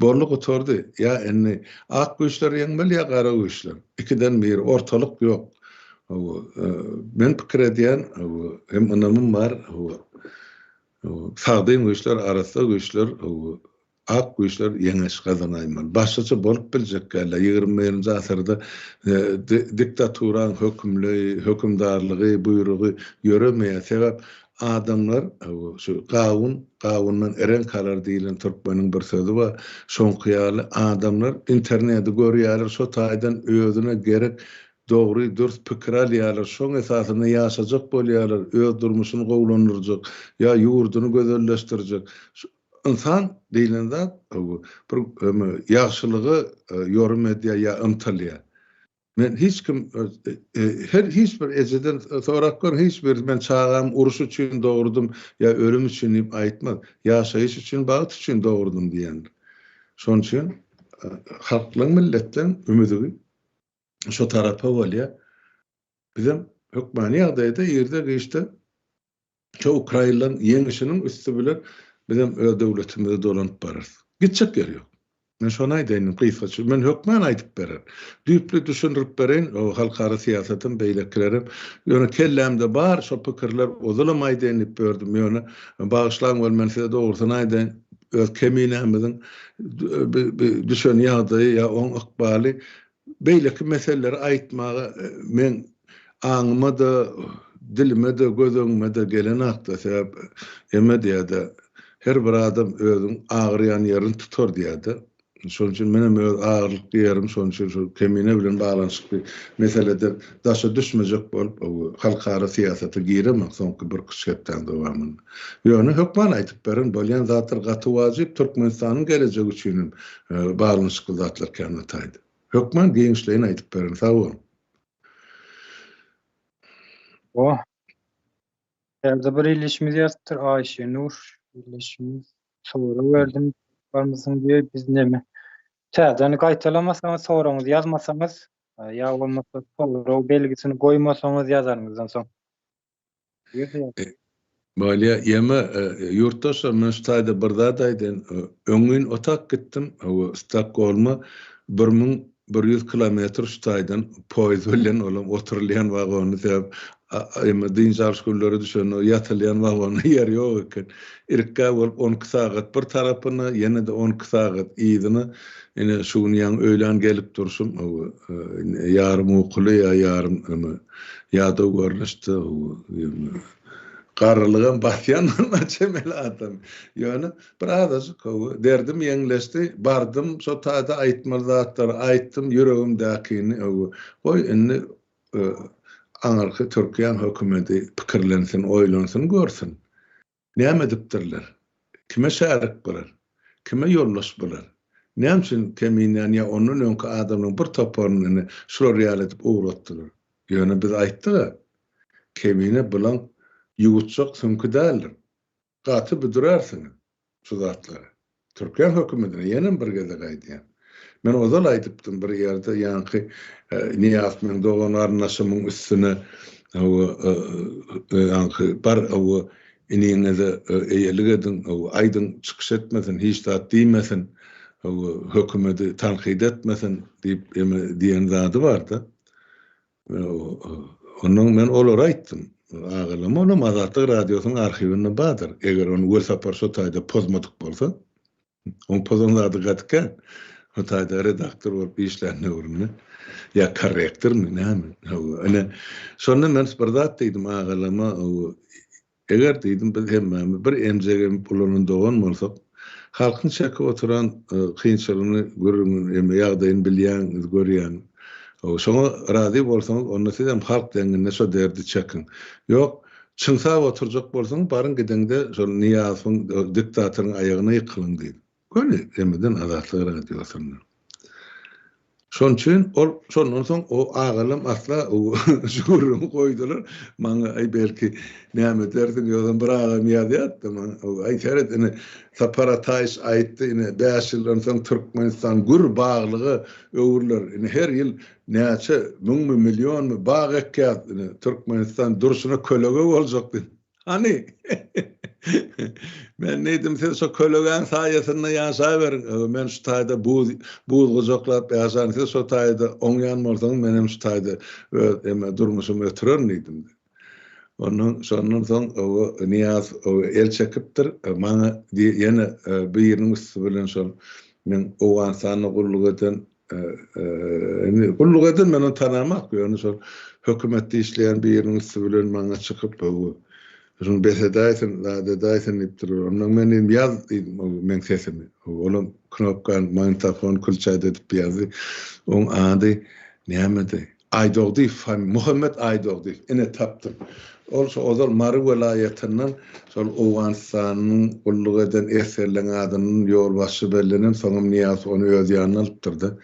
Boldy gutardy. Ýa indi ak güýçler ýeňmeli ýa gara güýçler. Ikiden biri, ortalyk ýok. Hawa, men pikir edýän, hawa, hem ynamym bar, hawa, sagdyn güýçler, arassa güýçler, hawa, ak güýçler ýeňiş gazanaýmaly. Başgaça bolup biljek däl-de, 21-nji asyrda diktaturaň hökümli, hökümdarlygy, buýrugy ýöremeýär. Sebäp adamlar, hawa, şu gawun, gawundan reňk alar diýlen türkmeniň bir sözi bar. Şoňky ýaly adamlar interneti görýärler, şo taýdan özüne gerek Dogry, dürs pikir alýarlar, şoň esasynda ýaşajak bolýarlar, öz durmuşyny gowulandyrjak, ýa ýurduny gözelleşdirjek. Şu ynsan diýlen zat bir ýagşylyga ýorum edýär ýa ymtylýar. Men hiç kim her hiç bir ejeden sorap görüň, hiç biri men çagamy uruş üçin dogurdym ýa ölüm üçin diýip aýtmaz. Ýaşaýyş üçin, bagt üçin dogurdym diýendir. Şonuň üçin halklaryň, milletleriň ümüdigi şo tarapa bolýar. Bizem hökmany ýagdaýda irde-giçde şo ukrainlaryň ýeňişiniň üsti bilen bizem öz döwletimize dolanyp bararys. Gitjek ýeri ýok. Men şony aýdaýyn gysgaça. Men hökman aýdyp bererin. Düýpli düşündirip bereýin, o halkara syýasatam, beýlekilerem. Ýöne kellämde bar şo pikirler, ozalam aýdaýyn diýip ýördüm. Ýöne bagyşlaň weli men size dogrusyny aýdaýyn. Öz keminämiziň düşen ýagdaýy ýa oň ykbaly Beýleki meseleleri aýtmaga meň aňyma-da, dilime-de, göz öňüme-de gelenakda, sebäp eme diýýär-de, her bir adam özüň agyrýan ýerini tutar diýýär-de. Şonuň üçin menem öz agyrlykly ýerim, şonuň üçin şu Kemine bilen baglanyşykly meseleden daşa düşmejek bolup, halkara syýasata giremok soňky birküç hepdäň dowamynda. Ýöne hökman aýdyp berin, bolýan zatlar gaty wajyp, Türkmenistanyň gelejegi üçin hem baglanyşykly zatlar kän ataýdy. Hökman giňişleýin aýdyp berin, sag boluň. Oh. Täze bir ildeşimiz ýazypdyr, Aýşenur ildeşimiz sorag berdim, barmysyň diýip, biz neme? Täzeden gaýtalamasaňyz, soragyňyzy ýazmasaňyz, ýa bolmasa sorag belgisini goýmasaňyz ýazanyňyzdan soň. Bolýa, ýeme, ýurtdaşlar, men şu taýda bir zat aýdaýyn. Öňňin otap gitdim, Stokgolma 1100 kilometr şu taýdan poýez bilen, olam oturylýan wagony, sebäp eme dynç alyş günleri düşende ýatylýan wagonda ýer ýok eken. Irkgä bolup 12 sagat bir tarapyna, ýene-de 12 sagat yzyna. Ine, şu gün ýaňy öýlän gelip durşum, ýarym ukuly ýa ýarym eme Ýadaw görnüşde garrylygam basýan bolma çemeli adam. Ýöne bir azajyk hawa derdim ýeňleşdi. Bardym şo taýda aýtmaly zatlary aýtdym ýüregimdäkini hawa. Goý indi e, aňyrky Türkiýäň hökümeti pikirlensin, oýlansyn, görsün. Näme edipdirler? Kime şärik bular? Kime ýoldaş bular? Näme üçin Keminäni ýa ondan öňki adamlaryň bir toparyny ine şular ýaly edip ugratdylar? Ýöne biz aýtdyk-a, Kemine bulaň ýuwutjak süňki däldir. Gaty büdürärsiňiz şu zatlary. Türkmen hökümetine ýenem bir gezek aýdýan. Men ozal aýdypdym bir ýerde ýaňky Nyýazow meň dogan garyndaşymyň üstüne hawa ýaňky bar hawa iniňize eýelik ediň hawa aýdyň çykyş etmesin hiç zat diýmesin hawa hökümeti tankyt etmesin diýip eme diýen zady barda. Ondan men olara aýtdym. Agalama olam Azatlyk radiosynyň arhiwinde bardyr. Eger ony Welsapar şo taýda pozmadyk bolsa. Oň pozan zady gaty kän. Şo taýda redaktor bolup işlän döwründe. Ýa korrektormy, näme? Hawa, ine, şonda men bir zat diýdim agalama, Eger diýdim, biz hemmämiz bir emjek emip ulanan dogan bolsak, halkyň çekip oturan kynçylygyny, gürrüňini, eme ýagdaýyny bilýäňiz, görýäňiz. Şoňa razy bolsaňyz, onda sizem halk deňinde şo derdi çekiň. Ýok, çyňsap oturjak bolsaňyz, baryň gidiňde şol Nyýazowyň, diktatoryň aýagyna ýykylyň diýdim. Göni emeden Azatlyk Radiosynda. Şonuň üçin ol şondan soň o agalam asla şu gürrüňi goýdular. Maňa aý belki näme edersiň ýogsam bir agam ýazýardy maňa aý seret ine Sapar Ataýewiç aýtdy ine 5 ýyldan soň Türkmenistan gür baglyga öwrüler. Ine her ýyl näçe müňmi millionmy bag ekýäs ine Türkmenistan durşuna kölege boljak diýip. Hany? Men diýdim, siz şo kölegäň saýasynda ýaşaberiň. Men şu taýda buz buz gujaklap ýaşan, siz şo taýda oňýan bolsaňyz, men hem şu taýda öz eme durmuşymy ötürerin diýdim. Ondan şondan soň o Nyýaz el çekipdir. Maňa ýene biriniň üsti bilen şol men Owganystanda gulluk eden Indi gulluk eden men ony tanamak, ýöne şol hökümetde işleýän biriniň üsti bilen maňa çykyp, şuny bes edäýsin, zat edäýsin diýipdir. Ondan men diýdim, ýaz diýdim, meň sesimi. Olam knopkany magnitofon kulçat edip ýazdy. Oň ady nämedi? Aýdogdyýew fami, Muhammet Aýdogdyýew, ine tapdym. Ol şo ozal Mary welaýatyndan şol Owganystanyň gulluk eden esgerleň adyndan ýolbaşçy bellenen, soňam Nyýazow ony öz ýanyna alypdyr-da.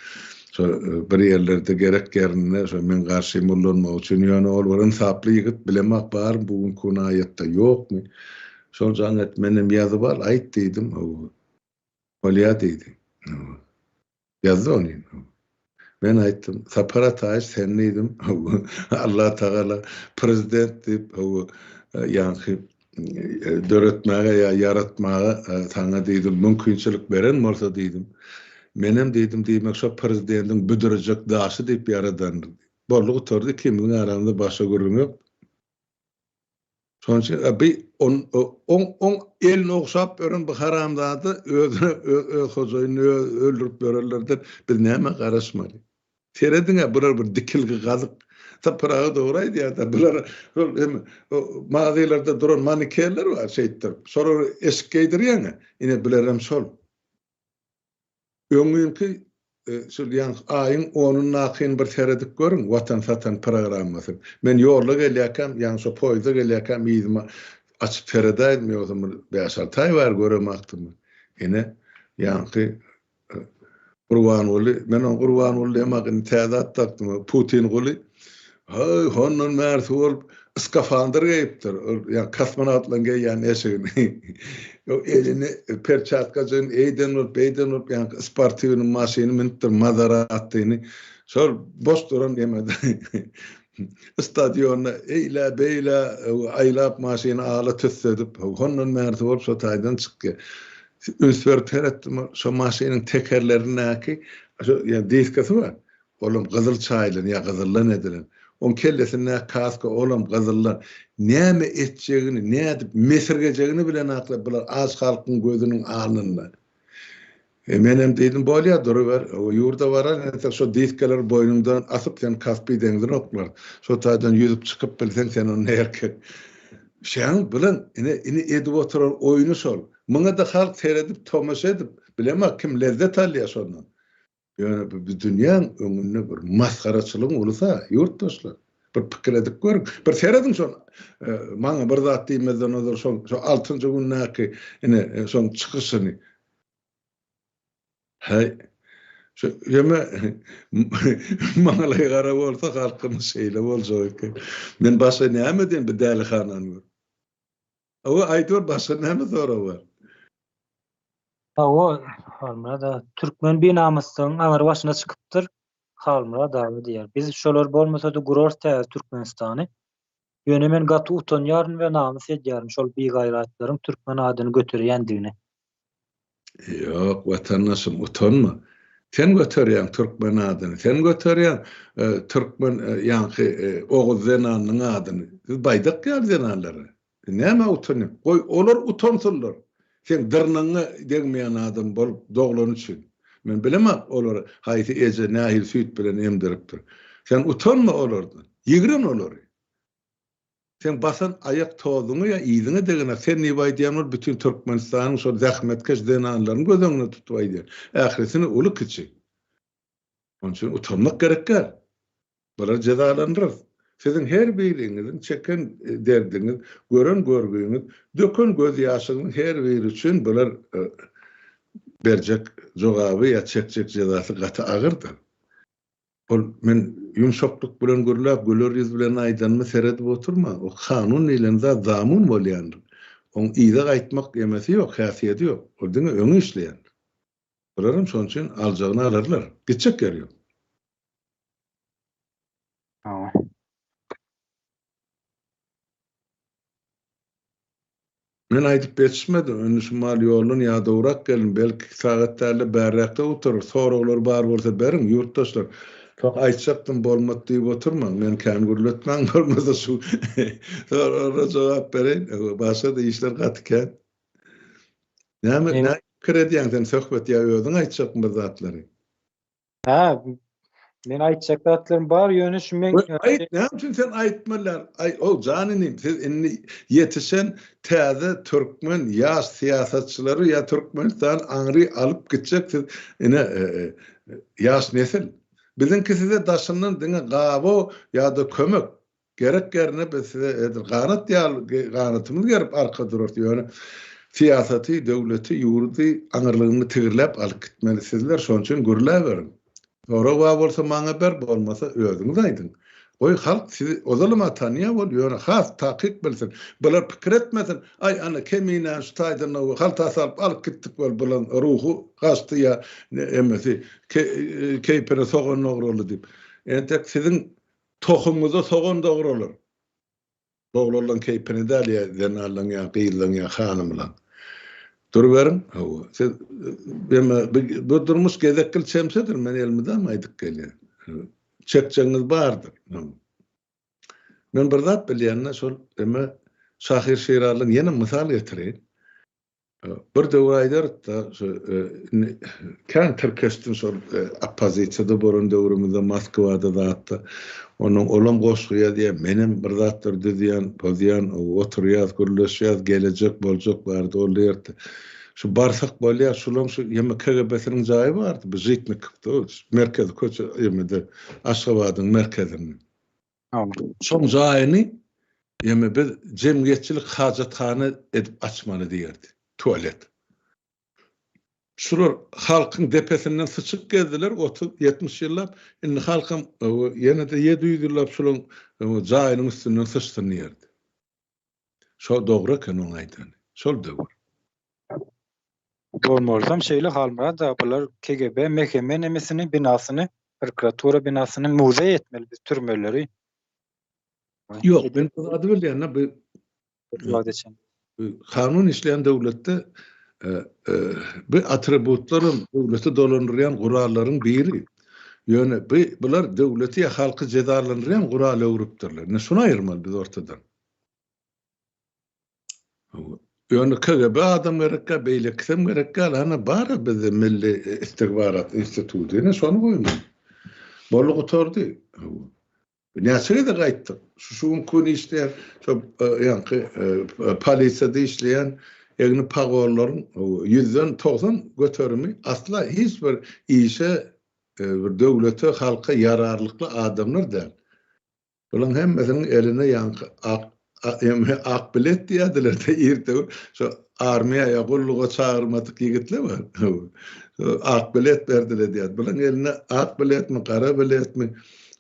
Şo bir ýerlerde gerek ýerinde şo meň garşyma ullanmak üçin. Ýöne ol bir ynsaply ýigit, bilemok barmy bu günki gün aýatda, ýokmy. Şol jaň et, menem ýazyp al, aýt diýdim. Hawa. Bolýa diýdi. Hawa. Ýazdy ony. Men aýtdym, Sapar Ataýew sen diýdim, Allatagala prezident diýip, ýaňky döretmäge ýa ýaratmaga saňa diýdim, mümkinçilik beren bolsa diýdim. Menem diýdim, diýmek şo prezidentiň büdürejek daşy diýip ýaradandyr. Boldy gutardy, ikimiziň aramyzda başga gürrüň ýok. Şonuň üçin bi on oň oň elini ogşap ýören bu haramzada özüne öz öz hojaýynyny öldürip ýörenlerden biz nämä garaşmaly? Serediň-ä bular bir dikilgi gazyk. Sapar aga dogry aýdýar-da bular şol hem magazylarda duran manikenler bar şeýtdirip. Şolara eşik geýdirýäň-ä. Ine bular hem şol. Öňňinki şol ýaňky aýyň onundakyny bir seredip görüň, Watan satan programmasyny. Men ýolda gelýärkäm, ýaňy şo poýezde gelýärkäm yzyma açyp seredäýdim, ýogsam bir bäş-alty aý bäri göremakdym. Ine, ýaňky Gurbanguly, men oňa Gurbanguly diýemok, indi täze at dakdym, Putinguly. Haý, hondan bärisi bolup, skafandr geýipdir. Ol ýa kosmonawtlaryň geýýän eşigini. Ýok, elini perçatkajygyny eýden bolup, beýden bolup, ýaňky sportiwnyý maşyny münüpdir, Mazaratini. Şol boş duran ýemede stadionda eýlä, beýlä aýlap maşyny ala tüssedip, hondan bärisi bolup şo taýdan çykýar. Üns berip seretdim, şo maşynyň tekerlerindäki şo ýa diskasy bar. Olam gyzyl çaýylan ýa gyzyldan edilen. Oň kellesindäki kaska olam gyzyldan. Näme etjegini, nädip mesirgejegini bilenaklar bular aç halkyň gözüniň alnynda. E, menem diýdim, bolýa, duruber. O ýurda baran entek şo diskeleri boýnuňdan asyp sen Kaspi deňzine oklar. Şo taýdan ýüzüp çykyp bilseň sen onda erkek. Şäň bilen ine ine edip oturan oýny şol. Muňa-da halk seredip tomaşa edip, bilemok kim lezzet alýar şondan. Ýöne bu dünýäň öňünde bir masgaraçylygyň ulusy-a, ýurtdaşlar. Bir pikir edip görüň. Bir serediň şol maňa bir zat diýmezden ozal şol şo altynjy gündäki ine şoň çykyşyny. Häý, şu ýeme maňlaýy gara bolsa halkymyz şeýle boljak eken. Men başga näme diýen bu dälihanany görüp. Hawa, aýdyber başga näme sorag bar? Hawa, Halmyrat aga, türkmen binamyslygyň aňry başyna çykypdyr. Halmyrat aga diýýär. Biz şolar bolmasa-da gurarys täze Türkmenistany. Ýöne men gaty utanýaryn we namys edýärin şol bigaýratlaryň türkmen adyny göterýändigine. Ýok, watandaşym, utanma. Sen göterýäň türkmen adyny, sen göterýäň türkmen ýaňky oguz zenanynyň adyny. Siz baýdak ýaly zenanlar. Nämä utanýaň? Goý, olar utansynlar. Seň dyrnagyňa degmeýän adam bolup doglany üçin. Men bilemok olary haýsy eje nähili süýt bilen emdiripdir. Sen utanma olardan. Ýigren olary. Seň basan aýak tozuňa ýa yzyňa degenak. Sen diýip aýdýan bolup bütin Türkmenistanyň şol zähmetkeş zenanlaryny göz öňünde tutup aýdýan. Ählisini uly-kiçi. Onuň üçin utanmak gerek däl. Bulary jezalandyrarys. Siziň her biriňiziň çeken derdiňiz, gören görgüňiz, döken gözýaşyňyzyň her biri üçin bular berjek jogaby ýa çekjek jezasy gaty agyrdyr. Ol men ýumşaklyk bilen gürläp, güler ýüz bilen aýdanyma seredip oturma. O kanun diýlen zat zamun bolýandyr. Oň yza gaýtmak emesi ýok, häsiýeti ýok. Ol diňe öňe işleýändir. Bularam şonuň üçin aljagyny alarlar. Gitjek ýeri ýok. Hawa. Men aýdyp ýetişmedim. Indi şu mal ýoldan ýadawrak gelin, belki iki sagat dälde bärräkde oturar. Soraglary bar bolsa beriň, ýurtdaşlar. Soň aýtjakdym, bolmady diýip oturmaň. Meni kän gürletmäň, bolmasa şu soraglara jogap bereýin. Başga-da işler gaty kän. Näme, näme pikir edýäň sen söhbet ýa özüň aýtjakmy bir zatlary? Hä, men aýtjak zatlarym bar, ýöne şu men Aýt, näme üçin sen aýtmaly däl? Aý, o jan inim, siz indi ýetişen täze türkmen ýaş syýasatçylary ýa Türkmenistany aňry alyp gitjek siz ine ýaş nesil. Biziňki size daşyndan diňe gabaw ýa-da kömek. Gerek ýerinde biz size edil ganat ýaly ganatymyz gerip arka durarys. Ýöne syýasaty, döwleti, ýurdy aňyrlygyny tigirläp alyp gitmeli sizler. Şonuň üçin gürläberiň. Sorag bar bolsa maňa ber, bolmasa özüňiz aýdyň. Goý halk sizi ozalam-a tanýar bol, ýöne has takyk bilsin. Bular pikir etmesin, aý ana Keminäni şu taýdan halta salyp alyp gitdik bol bulaň ruhy gaçdy ýa emesi keýpine sogan dograldy diýip. Entek siziň Tohumyňyza sogan dogralar. Doglanlaň keýpine däl ýa zenanlaň ýa gyzlaň ýa hanymlaň. Duruberiň, hawa. Siz eme bu durmuş gezekgil çemçedir, men elmydama aýdyp gelýän. Çekjegiňiz bardyr. Men bir zat bilýän-de şol eme şahyr Şiralydan ýene mysal getireýin. Bir döwür aýdarys-da, şu indi kän tirkeşdim şol oppozisiýada bolan döwrümizde Moskwada zatda. Onnoň olam goşgy ýazýar, menem bir zatlar düzýän, pozýan, oturýas, gürleşýäs, gelejek, boljak barada ol ýerde. Şu barsak bolýar, şulaň şu ýeme KGB-siniň jaýy bardy, bu Žitnikowda, merkezi köçe ýemede, Aşgabadyň merkezinde. Şoň jaýyny ýeme biz jemgyýetçilik hajathana edip açmaly diýerdi. Tualet. Şular halkyň depesinden syçyp gezdiler 30, 70 ýyllap. Indi halkam ýene-de 700 ýyllap şulaň jaýynyň üstünden syçsyn diýerdi. Şo dogry eken oň aýdany. Şol döwür. Bolmalysam şeýle Halmyrat aga bular KGB, MHM nemesini binasyny prokuratura binasyny muzeý etmeli biz türmeleri. Ýok men bu zady bilýän bu kanun işleýän döwletde bu atributlaram döwleti dolandyrýan gurallaryň biri. Ýöne bu bular döwleti ýa halky jezalandyrýan gurala öwrüpdirler. Indi şuny aýyrmaly biz ortadan. Ýöne KGB adam gerekkä, beýlekisem gerekkä, hany bar-a bizde Milli istihbarat instituty, ine şony goýmaly. Boldy gutardy. Näçe gezek aýtdyk, şu şu günki gün işleýän, şo ýaňky polisiýada işleýän egni pagonlaryň ýüzden 90 göterimi asla hiç bir işe, bir döwlete, halka ýararlykly adamlar däl. Bulaň hemmesiniň eline ýaňky ak emme ak bilet diýerdiler-de irde şo armiýa ýa gulluga çagyrmadyk ýigitler bar. Şo ak bilet berdiler diýýär. Bulaň eline ak biletmi, gara biletmi,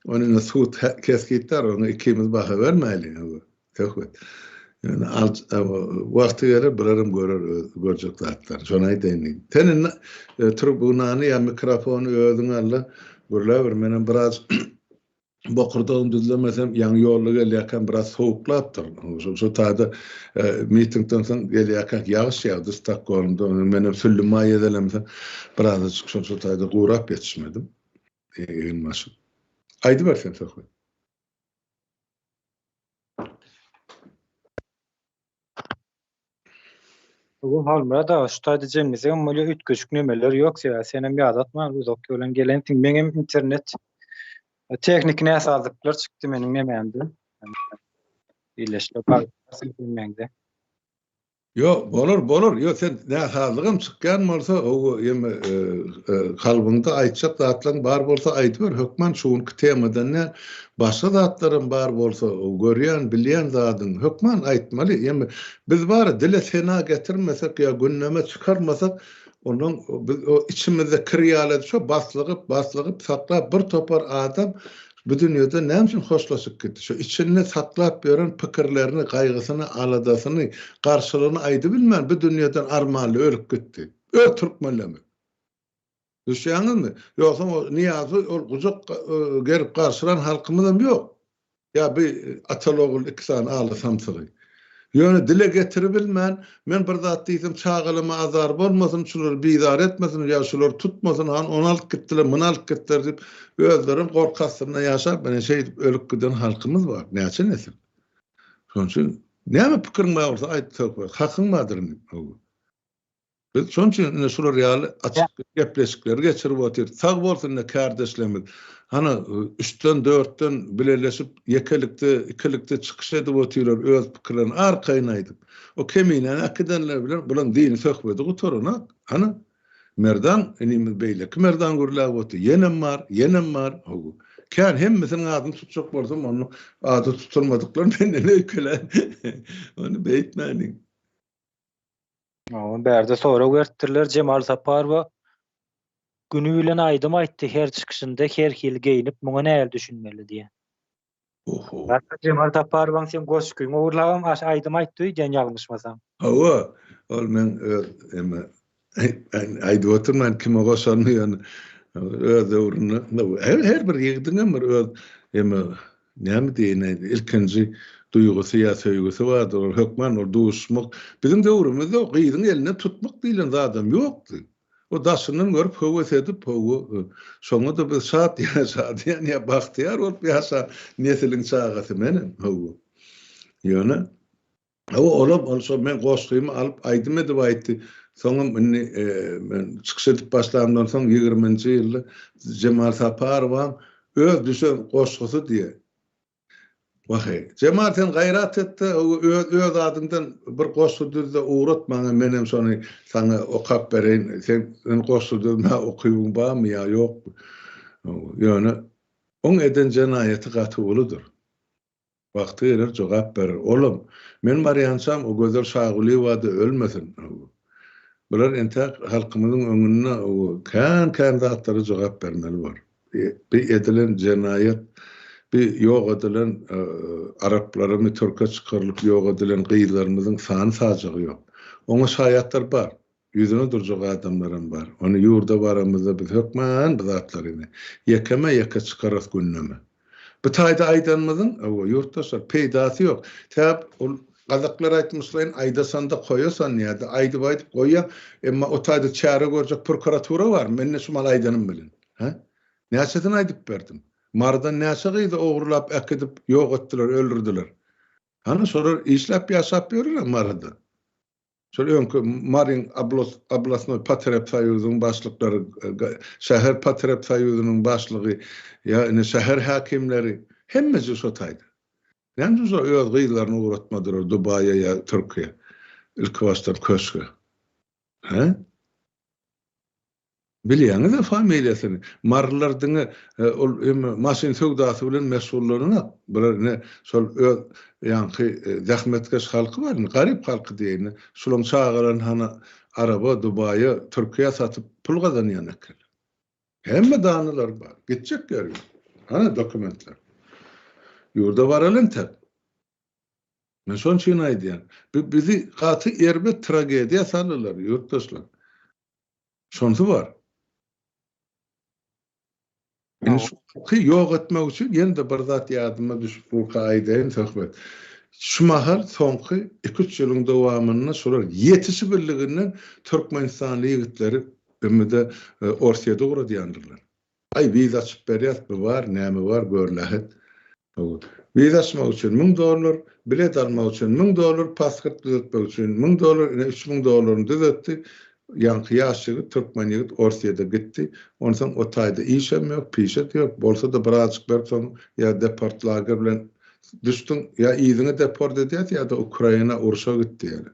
ony indi sud kesgitlär, oňa ikimiz baha bermäýliň. Söhbet. Ýöne wagty geler bularam görer öz görjek zatlaryny. Şony aýdaýyn diýdim. Sen indi tribunany ýa mikrofony özüň al-da gürläber. Menem biraz Bokurdagyny düzlemesem, ýaňy ýolda gelýärkäm biraz sowuklapdyr. Şo taýda mitingden soň gelýärkäk ýagyş ýagdy Stokgolmda. Menem süllümaý ýezelemsoň, birazajyk şol şo taýda gurap ýetişmedim. Eginbaşym. Aýdyber sen söhbet. Bu Halmyrat aga şu taýda jemlesegem bolýa üýtgeşik nemeler ýok sebäbi senem ýadatman uzak ýoldan gelensiň meňem internet tehniki näsazlyklar çykdy meniň nemämde birleşme meňde. Ýok, bolar, bolar. Ýok, sen näsazlygam çykýan bolsa, o ýeme kalbyňda aýtjak zatlaryň bar bolsa aýdyber, hökman şu günki temadan däl, başga zatlaram bar bolsa, görýän, bilýän zadyň hökman aýtmaly. Ýeme biz bary dile sena getirmesek ýa gündeme çykarmasak, ondan biz o içimizde kir ýaly şo baslygyp, baslygyp saklap bir topar adam Bu dünýeden näme üçin hoşlaşyp gitdi? Şu içinde saklap ýören pikirlerini, gaýgysyny, aladasyny, garşylygyny aýdybilmän bu dünýeden armanly ölüp gitdi. Öz türkmenlerimiz. Düşýäňizmi? Ýogsam o Nyýazy ol gujak gerip garşylan halkymyzam ýok. Ýa bi ataly-ogul iki sany aly samsygy. Ýöne dile getiribilmän, men bir zat diýsem çagalama azar bolmasyn, şulary bizar etmesin ýa şular tutmasyn, han ony alyp gitdiler, muny alyp gitdiler diýip, özlerem gorky astynda ýaşap, mine şeýdip ölüp giden halkymyz bar, näçe nesil. Şonuň üçin näme pikiriň bar bolsa aýt söhbet, hakyň bardyr indi. Biz şonuň üçin ine şular ýaly açyk gepleşikleri geçirip otyrys. Sag bolsun ine kärdeşlerimiz. Hany üçden, dörtden bileleşip ýekelikde, ikilikde çykyş edip otyrlar öz pikirlerini arkaýyn aýdyp. O keminäni äkidenler bilen bulaň dini söhbedi gutaranok. Hany Merdan inimiz beýleki Merdan gürläp otyr. Ýenem bar, ýenem bar. Hawa. Kän hemmesiniň adyny tutjak bolsam onda ady tutulmadyklar menden öýkelär. Ony beýtmäliň. Hawa, bärde sorag beripdirler. Jemal Saparowa güni bilen aýdym aýtdy, her çykyşynda her hili geýnip, muňa nähili düşünmeli diýen. Oho. Hatda Jemal Saparowaň sen goşgyňy ogurlabam aş aýdym aýtdy öýdýän ýalňyşmasam. Hawa, ol meň öz eme aýdyp oturman kime goşanyny ýöne öz döwründe her her bir ýigidiňem bir öz eme Näme diýeýin, ilkinji duýgusy ýa söýgüsi bardyr, ol hökman ol duşmak. Biziň döwrümizde o gyzyň elinden tutmak diýlen zadam ýokdy. O daşyndan görüp höwes edip, hawa, şoňa-da biz şat ýa şadyýan ýa bagtyýar bolup ýaşan nesiliň çagasy menem, hawa. Ýöne Hawa, olam ol şo meň goşgymy alyp aýdym edip aýtdy. Soňam indi men çykyş edip başlanymdan soň ýigriminji ýylda Jemal Saparowaň öz düşen goşgusy diýe. Wah-eý. Jemal sen gaýrat et-de, öz öz adyňdan bir goşgy düz-de ugrat maňa, menem şony saňa okap bereýin. Sen goşgy düzmäge ukybyň barmy ýa ýokmy? Ýöne oň eden jenaýaty gaty uludyr. Wagty geler jogap berer. Olam, men barýançam o Gözel Şagulyýewa-da ölmesin. Bular entäk halkymyzyň öňünde kän-kän zatlara jogap bermeli bor. Bi edilen jenaýat, bi ýok edilen araplarymy türke çykarylyp ýok edilen gyzlarymyzyň sany-sajagy ýok. Oňa şaýatlar bar. Ýüzüne durjak adamlaram bar. Ony ýurda baramyzda biz hökman bu zatlary ine, ýekeme-ýeke çykarys gündeme. Bu taýda aýdanymyzyň, hawa, ýurtdaşlar, peýdasy ýok. Sebäp ol gazaklar aýtmyşlaýyn, aýdasanda koýasan ýa-da aýdyp-aýdyp goýýaň, emma o taýda çäre görjek prokuratura bar, men ine şu mal aýdanym bilen. Hä? Näçesini aýdyp berdim. Marydan näçe gyzy ogurlap äkidip ýok etdiler, öldürdiler. Hany şolar işläp ýaşap ýörler Maryda. Şol öňki Maryň oblasnoý potrebsoýuzyň başlyklary, şäher potrebsoýuzynyň başlygy ýa indi şäher häkimleri hemmesi şo taýda. Näme üçin şolar öz gyzlaryny ugratmadylar Dubaýa ýa Türkiýä? Ilkibaşdan köşge. Hä? Bilýäňiz-ä familiýasyny. Marylylar diňe ol emme maşyn söwdasy bilen meşgullananak. Bular ine şol öz ýaňky zähmetkeş halky bar indi, garyp halky diýeýin. Şulaň çagalaryny hana araba, Dubaýa, Türkiýä satyp pul gazanýan ekenler. Hemme danylar bar. Gitjek ýeri ýok. Hana dokumentler. Ýurda baraly entek. Men şonuň üçin aýdýan. Bu bizi gaty erbet tragediýa saldylar ýurtdaşlar. Şonsy bar. Indi şu halky ýok etmek üçin ýene-de bir zat ýadyma düşüp durka aýdaýyn söhbet. Şu mahal soňky iki-üç ýylyň dowamynda şolar ýetişibildiginden türkmenistanly ýigitleri ümüde Orsýede ugradýandyrlar. Aý wiza açyp berýäs bu bar näme bar görlähet. Wiza açmak üçin 1000 dollar, bilet almak üçin 1000 dollar, pasport düzetmek üçin 1000 dollar, ine 3000 dollaryny düzetdi. Ýaňky ýaş ýigit, türkmen ýigit Orsýede gitdi. Onsoň o taýda işem ýok, pişe-de ýok. Bolsa-da birazjyk berip soň ýa deport lager bilen düşdüň, ýa yzyňa deport edýäs ýa-da Ukraina urşa git diýýärler.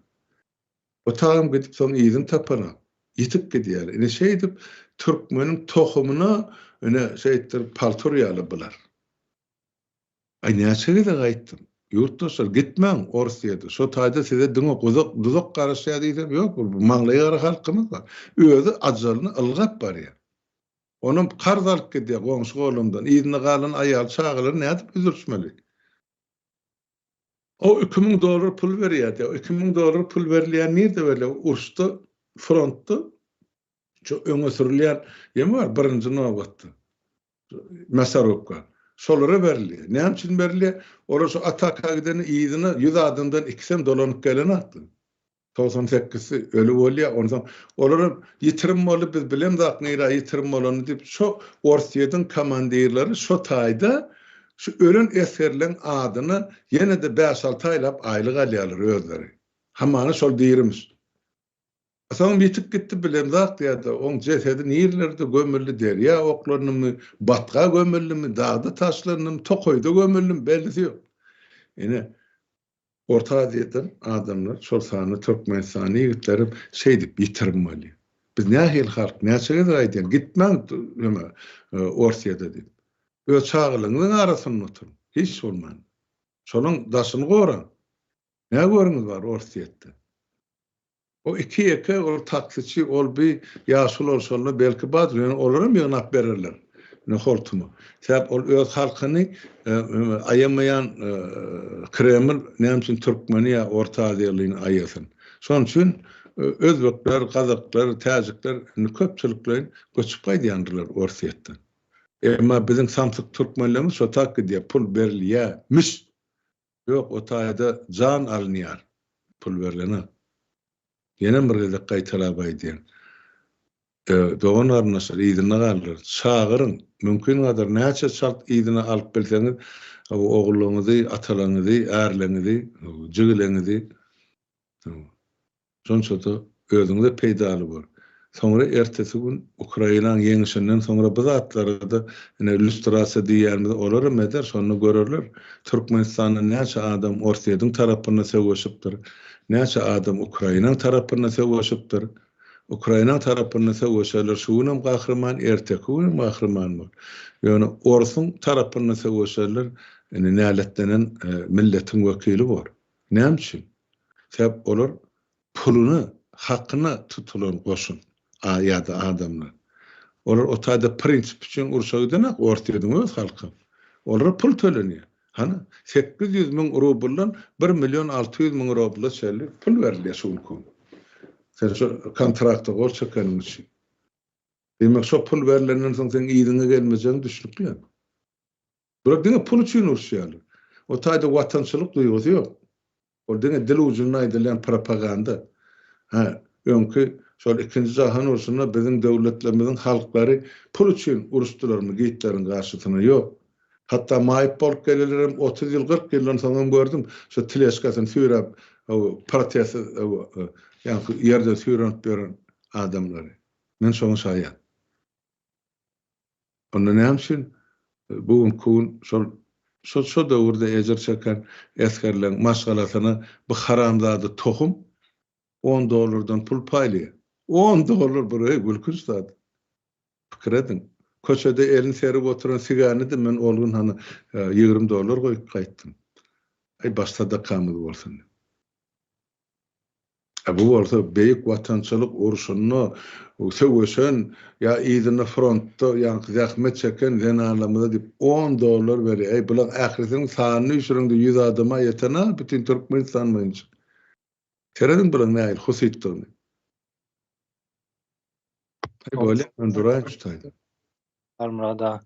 O tagam gidip soň yzyny tapanok. Ýitip gidýär. Ine şeýdip türkmeniň tohumyna ine şeýtdirip palta urýarlar bular. Aý näçe gezek aýtdym. Ýurtdaşlar gitmäň Orsýede. Şo taýda size diňe guzak, duzak garaşýar diýsem ýok bu maňlaýy gara halkymyz bar. Özi ajalyna ylgap barýar. Onam karz alyp gidýär goňşy-golamdan. Yzynda galan aýaly çagalary nädip üzülişmeli? O 2000 dollar pul berýär diýýär. O 2000 dollar pul berilýän nirde berilýär? Uruşda, frontda şu öňe sürülýän ýemi bar birinji nobatda. Mäsarubka. Şolara berilýär. Näme üçin berilýär? Olar şu ataka gidende yzyna 100 adamdan ikisem dolanyp gelenokdy. 98-si öli bolýar. Onsoň olaram ýitirim boldy, biz bilemzok nirä ýitirim bolanyny diýip, şo Orsýetiň komandirleri şo taýda şu ölen esgerleň adyna ýene-de bäş-alty aýlap aýlyk alýarlar özleri. Hamana şol dirimiş. Soňam ýitip gitdi bilemzok diýýär-de, oň jesedi nirelerde gömüldi, derýa oklandymy, batga gömüldimi, dagda taşlandymy, tokaýda gömüldimi, bellisi ýok. Ine, Orta Aziýadan adamlar, şol sanda türkmenistanly ýigitlerem şeýdip ýitirim bolýar. Biz nähili halk, näçe gezek aýdýan, gitmäň neme Orsýede diýip. Öz çagalaryňyzyň arasynda oturyň, hiç bolmanda. Şolaň daşyny goraň. Nä görüňiz bar Orsýetde? O iki-ýeke ol taksiçi, ol bi ýaşuly şonda belki bardyr, ýöne olaram ýygnap bererler ine holtuma. Sebäp ol öz halkyny aýamaýan Kreml näme üçin türkmeni ýa Orta Aziýalyny aýasyn? Şonuň üçin özbekler, gazaklar, täjikler indi köpçülikleýin göçüp gaýdýandyrlar Orsýetden. Emma biziň samsyk türkmenlerimiz şo tak gidýär, pul berilýämiş. Ýok, o taýda jan alynýar, pul berlenok. Ýenem bir gezek gaýtalap aýdýan. Dogan-garyndaşlar, yzynda galdylar. Çagyryň, mümkingadar näçe çalt yzyna alyp bilseňiz, ogullaryňyzy, atalaryňyzy, ärleriňizi, jigileňizi. Şonça-da özüňize peýdaly bor. Soňra ertesi gün Ukrainanyň ýeňişinden soňra bu zatlara-da ine lýustrasiýa diýýänimizi olaram eder, şonda görerler Türkmenistanda näçe adam Orsýetiň tarapynda söweşipdir, näçe adam Ukrainanyň tarapynda söweşipdir. Ukrainanyň tarapynda söweşenler şu günem gahryman, erteki günem gahryman bor. Ýöne orsuň tarapynda söweşenler ine näletlenen milletiň wekili bor. Näme üçin? Sebäp olar puluna, hakyna tutulan goşun ýa-da adamlar. Olar o taýda prinsip üçin urşa gidenak, Orsýetiň öz halky. Olara pul tölenýär. Hany, 800 müň rubldan bir million 600 müň rubla çenli pul berilýär şu günki gün. Sen şu kontrakta gol çekeniň üçin. Diýmek, şo pul berlenden soň seň yzyňa gelmejegiň düşnükli. Bular diňe pul üçin uruşýarlar. O taýda watançylyk duýgusy ýok. Ol diňe dil ujunda aýdylýan propaganda. Hä, öňki şol ikinji jahan urşunda biziň döwletlerimiziň halklary pul üçin uruşdylarmy Gitleriň garşysyna? Ýok. Hatda maýyp bolup gelenlerem 30 ýyl, 40 ýyldan soňam gördüm, şo teležkasyny süýräp, protest, ýaňky ýerde süýrenip ýören adamlary. Men şoňa şaýat. Onda näme üçin bu günki gün şol şo şo döwürde ejir çeken esgerleň maşgalasyna bu haramzada tohum on dollardan pul paýlaýar? On dollar bir eý gülkünç zat. Pikir ediň. Köçede elini serip oturan sigany-da men ol gün hany 20 dollar goýup gaýtdym. Aý baş sadakamyz bolsun diýip. A bu bolsa Beýik Watançylyk urşunda söweşen ýa yzynda frontda ýaňky zähmet çeken zenanlarymyza diýip on dollar berýär. Eý bulaň ählisiniň sanyny üýşüreňde ýüz adama ýeten-a bütin Türkmenistan boýunça. Serediň bulaň nähili husytdygyny. Aý bolýa men duraýyn şu taýda. Halmyrat aga.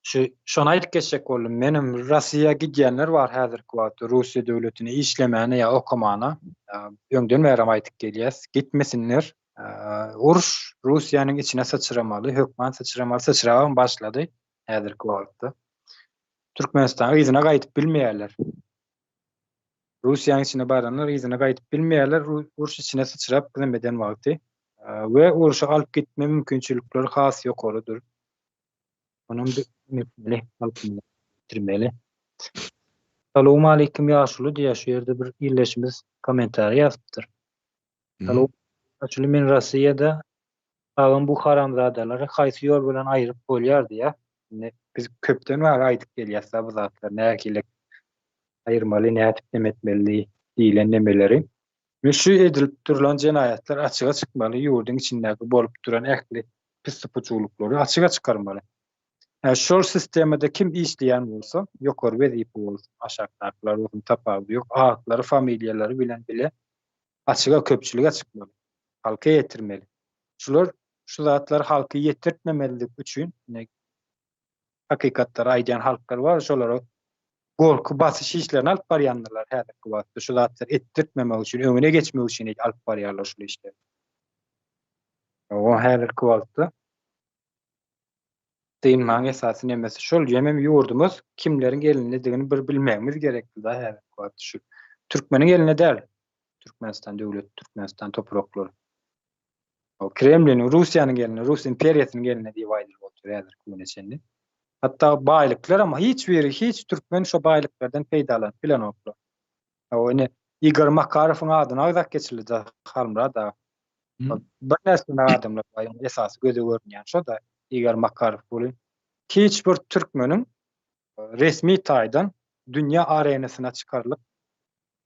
Şu şony aýdyp geçjek boldum. Menem Russiýa gidýänler bar häzirki wagtda Russiýa döwletine işlemäne ýa okamana. Öňden bärem aýdyp gelýäs. Gitmesinler. Uruş Russiýanyň içine syçramaly, hökman syçramaly, syçrabam başlady häzirki wagtda. Türkmenistan yzyna gaýdyp bilmeýärler. Russiýanyň içine baranlar yzyna gaýdyp bilmeýärler, uruş içine syçrap neme eden wagty we urşa alyp gitme mümkinçilikleri has ýokarydyr. Onam bilmeli, halkymyza ýetirmeli. Salowmaleýkim ýaşuly diýýär şu ýerde bir ildeşimiz kommentariý ýazypdyr. Salam ýaşuly men Rossiýada agam bu haramzadalary haýsy ýol bilen aýryp bolýar diýýär. Indi biz köpden bäri aýdyp gelýäs-de bu zatlary nähili aýyrmaly, nädip neme etmeli diýlen nemeleri. Indi şu edilip durlan jenaýatlar açyga çykmaly, ýurduň içindäki bolup duran ähli pis-sypyjylyklary açyga çykarmaly. Hä, şol sistemada kim işleýän bolsa, ýokary wezipe bolsun, aşakdakylar bolsun tapawudy ýok, atlary, familiýalary bilen bile açyga köpçülige çykmaly. Halka ýetirmeli. Şular şu zatlary halka ýetirtmemezlik üçin ine hakykatlary aýdýan halklar bar, şolara gorky basyş işlerini alyp barýandyrlar häzirki wagtda şu zatlary etdirtmemek üçin, öňüne geçmek üçin alyp barýarlar şul işleri. O häzirki wagtda dynmagyň esasy nemesi şol. Hemem ýurdumyz kimleriň elindedigini bir bilmegimiz gerekdi da häzirki wagtda şu türkmeniň elinde däl. Türkmenistan döwlet, Türkmenistan topraklary. O Kremliniň, Russiýanyň elinde, Rus imperiýasynyň elinde diýip aýdylyp otyr häzirki güne çenli. Hatda baýlyklar hem hiç biri, hiç türkmen şo baýlyklardan peýdalanyp bilenoklar. O ine Igor Makarowyň adyny agzap geçildi Halmyrat aga. Birnäçe adamlar bar, esasy göze görünýän şo-da Igor Makarow bolup. Hiç bir türkmeniň resmi taýdan dünýä arenasyna çykarylyp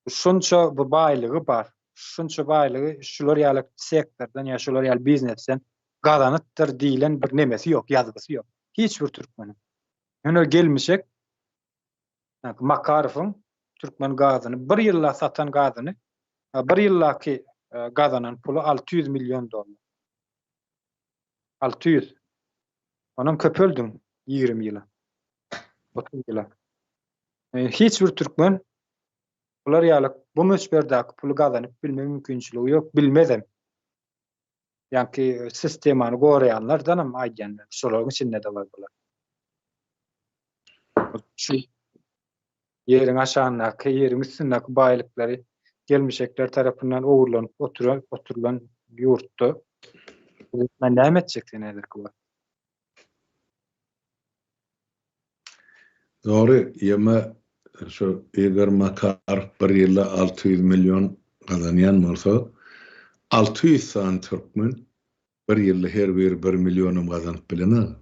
şunça bu baýlygy bar, şunça baýlygy şular ýaly sektordan ýa şular ýaly biznesden gazanypdyr diýlen bir nemesi ýok, ýazgysy ýok. Hiç bir türkmeniň. Ýöne gelmişek Makarowyň türkmen gazyny bir ýylda satan gazyny bir ýyldaky gazanan puly 600 million dollar. 600. Onam köpeldiň 20 ýyla. 30 ýyla. Hiç bir türkmen bular ýaly bu möçberdäki puly gazanyp bilme mümkinçiligi ýok, bilmezem. Ýaňky sistemany goraýanlardanam aýdýan men, şolaryň içinde-de bar bular. Şu ýeriň aşagyndaky, ýeriň üstündäki baýlyklary gelmişekler tarapyndan ogurlanyp oturan, oturylan ýurtda men näme etjek sen häzirki wagt? Dogry, ýeme şu Igor Makarow bir ýylda 600 million gazanýan bolsa, 600 sany türkmen bir ýylda her biri bir millionam gazanyp bilenok.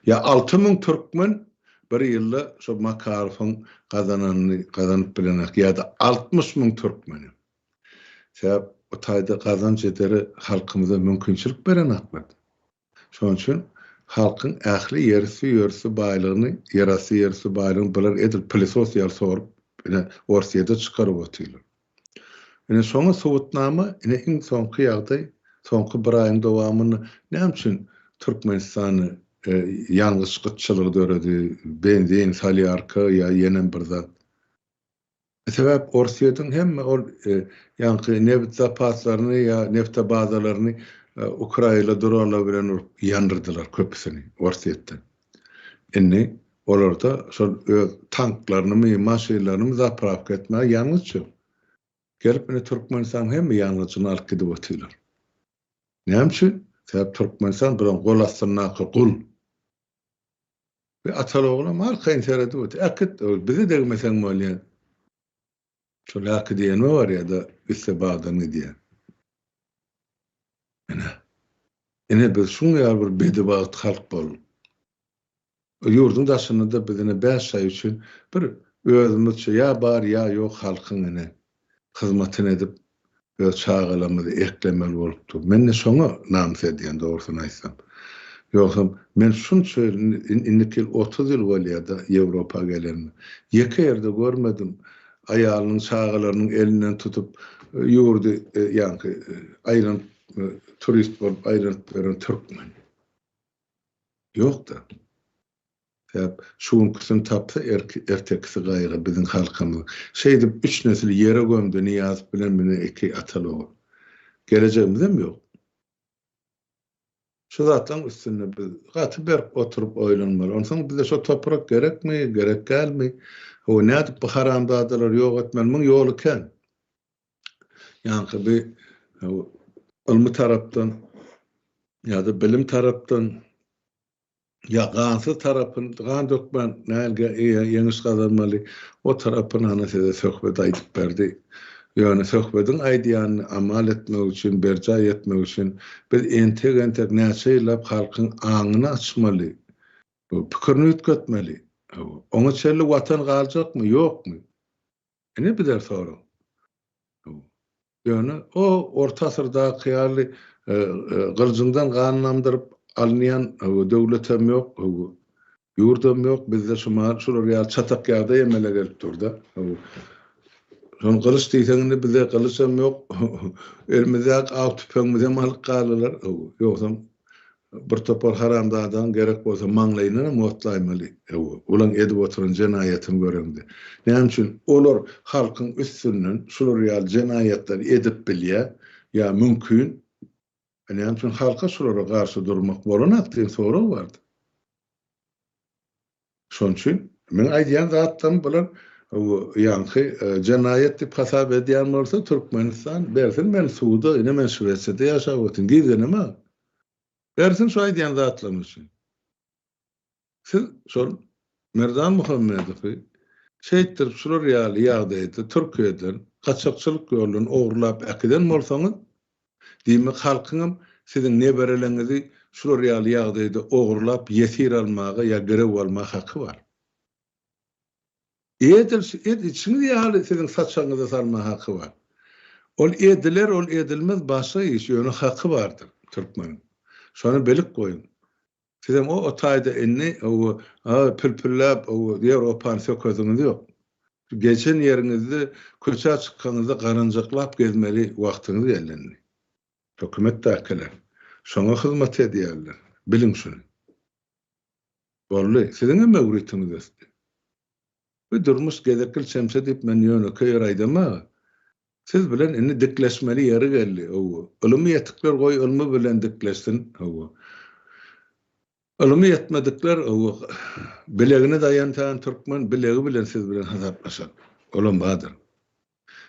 Ýa 6000 türkmen bir ýylda şu Makarowyň gazananyny gazanyp bilenok ýa-da 60 müň türkmenem. Sebäp bu taýda gazanç edere halkymyza mümkinçilik berenoklar. Şonuň üçin halkyň ähli ýerüsti, ýerüsti baýlygyny, ýerasty, ýerüsti baýlygyny bular edil pylesos ýaly sorup, ine, Orsýede çykaryp otyrlar. Ine, şoňa subutnama, ine, iň soňky ýagdaý, soňky bir aýyň dowamynda näme üçin Türkmenistanda ýangyç gytçylygy döredi, benzin, solýarka ýa ýenem bir zat. Sebäp Orsýetiň hemme ol ýaňky nebit zapaslaryny ýa neftobazalaryny Ukraila drola bilen urup ýandyrdylar köpüsini Orsýetden. Indi olarda şol öz tanklarynymy, maşynlarynymy zaprawka etmäge ýangyç ýok. Gelip indi Türkmenistanyň hemme ýangyjyny alyp gidip otyrlar. Näme üçin? Sebäp Türkmenistan bularyň gol astyndaky gul. Bir ataly-oglam arkaýyn seredip otyr. Äkit, bize degmeseň bolýar. Şol äkidiýenime barýar-da, gitse bagdan gidýär. Ine. Ine biz şuň ýaly bir bedibagt halk bolduk. Ýurduň daşynda-da biz ine bäş aý üçin bir özümizçe ýa bar ýa ýok halkyň ine hyzmatyny edip öz çagalarymyzy eklemeli bolup dur. Men-de şoňa namys edýän dogrusyny aýtsam. Ýogsam men şunça ýyl indiki ýyl 30 ýyl bolýa-da Ýewropa gelenime. Ýeke ýerde görmedim aýalynyň çagalarynyň elinden tutup ýurdy ýaňky aýlanyp turist bolup aýlanyp ýören türkmen. Ýok-da. Sebäp şu günküsini tapsa ertekisi gaýgy biziň halkymyzyň. Şeýdip üç nesil ýere gömdi Nyýazow bilen mine iki ataly ogul. Gelejegimizem ýok. Şu zatlaryň üstünde biz gaty berk oturyp oýlanmaly. Onsoň bize şo toprak gerekmi, gerek dälmi? Hawa, nädip bu haramzadalary ýok etmeli? Muň ýoly kän. Ýaňky bi ylmy tarapdan ýa-da bilim tarapdan Ýa gansyz tarapyn, gan dökmän näge ýeňiş gazanmaly, o tarapyn ana size Söhbet aýdyp berdi. Ýöne Söhbediň aýdýanyny amal etmek üçin, berjaý etmek üçin biz entek-entek näçe ýyllap halkyň aňyny açmaly, pikirini üýtgetmeli. Oňa çenli Watan galjakmy, ýokmy? Ine bize sorag. Ýöne o orta asyrdaky ýaly gylyjyňdan gan damdyryp alynýan döwletem ýok, ýurdam ýok. Bizde şu mahal şular ýaly çatak ýagdaý emele gelip dur-da. Şony gylyç diýseň indi bizde gylyçam ýok. Elimizdäki aw tüpeňimizem alyp galdylar. Ýogsam Bir topar haramzadaň gerek bolsa maňlaýyndanam otlaýmaly. Hawa, olaň edip oturan jenaýatyny göreňde. Näme üçin olar halkyň üstünden şular ýaly jenaýatlary edip bilýär ýa mümkin? Näme üçin halka şulara garşy durmak bolanok diýen sorag bardy. Şonuň üçin meň aýdýan zatlarym bular ýaňky jenaýat diýip hasap edýän bolsa Türkmenistan bersin meni suda ine men Şwesiýada ýaşap otyryn gizlenemok. Bersin şu aýdýan zatlarym üçin. Siz şol Merdan Muhammedowy şeýtdirip şular ýaly ýagdaýda Türkiýeden gaçakçylyk ýolundan ogurlap äkiden bolsaňyz Diýmek, halkyňam siziň nebereleňizi şular ýaly ýagdaýda ogurlap ýesir almaga ýa girew almaga haky bar. Edil şu edil içiňiz ýaly siziň saçagyňyza salmaga haky bar. Ol ediler, ol edilmez başga iş, ýöne haky bardyr türkmeniň. Şony bilip goýuň. Sizem o o taýda indi ow pülpülläp ow Ýewropany sökesiňiz ýok. Geçen ýeriňizde köçä çykaňyzda garanjaklap gezmeli wagtyňyz geldi indi. Hökümetdäkiler şoňa hyzmat edýärler. Biliň şuny. Boldy. Siziňem möwritiňiz ötdi. Bu durmuş gezekgil çemçe diýip men ýönekeý ýer aýdamag. Siz bilen indi dikleşmeli ýeri geldi, hawa. Ylymy ýetikler goý ylmy bilen dikleşsin, hawa. Ylymy ýetmedikler, hawa, bilegine daýantaýan türkmen bilegi bilen siz bilen hasaplaşar. Olam bardyr.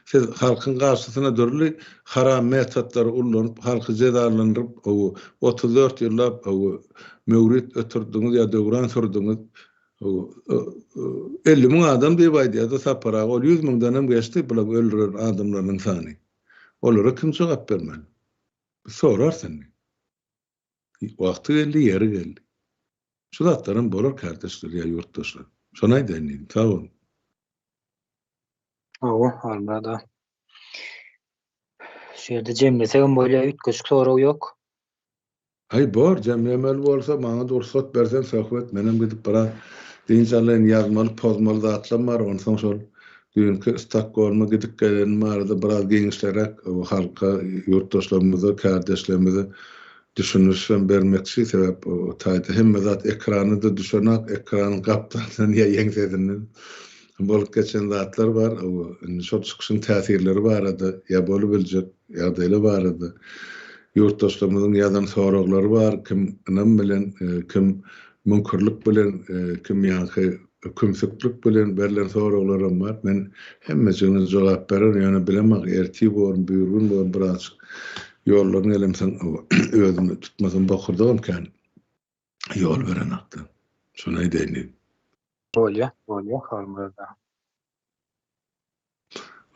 Siz halkyň garşysyna dürli haram metodlary ullanyp, halky jezalandyryp, hawa, 34 ýyllap, hawa, möwrit ötürdiňiz ýa döwran sürdüňiz, 50 müň adam diýip aýdýardy Sapar aga, ol 100 müňdenem geçdi bulaň öldüren adamlarynyň sany. Olara kim jogap bermeli? Biz sorarys indi. Wagty geldi, ýeri geldi. Şu zatlaram bolar kärdeşler ýa ýurtdaşlar. Şony aýdaýyn diýdim. Sag boluň. Hawa, Halmyrat aga. Şu ýerde jemlesegem bolýar, üýtgeşik sorag ýok. Aý bor, jemlemeli bolsa maňa-da rugsat berseň Söhbet, menem gidip biraz dynç alaýyn, ýazmaly, pozmaly zatlam bar, onsoň şol düýnki Stokgolma gidip gelenim barada biraz giňişleräk halka, ýurtdaşlarymyza, kärdeşlerimize düşündirişem bermekçi, sebäp o taýda hemme zat ekrana-da düşenak, ekranyň gapdalyndan ýa ýeňsesinden bolup geçen zatlar bar, indi şol çykyşyň täsirleri barada ýa bolubiljek ýagdaýlar barada ýurtdaşlarymyzyň ýazan soraglary bar, kim ynam bilen, kim müňkürlik bilen, kim ýaňky kümsüklik bilen berlen soraglaram bar. Men hemmejigine jogap bererin, ýöne bilemok, ertir bormy, birgün bormy, birazjyk ýoldan gelemsoň, özümi tutmasam bokurdagam kän ýol berenokda. Şony aýdaýyn diýdim. Bolýa, bolýa, Halmyrat aga.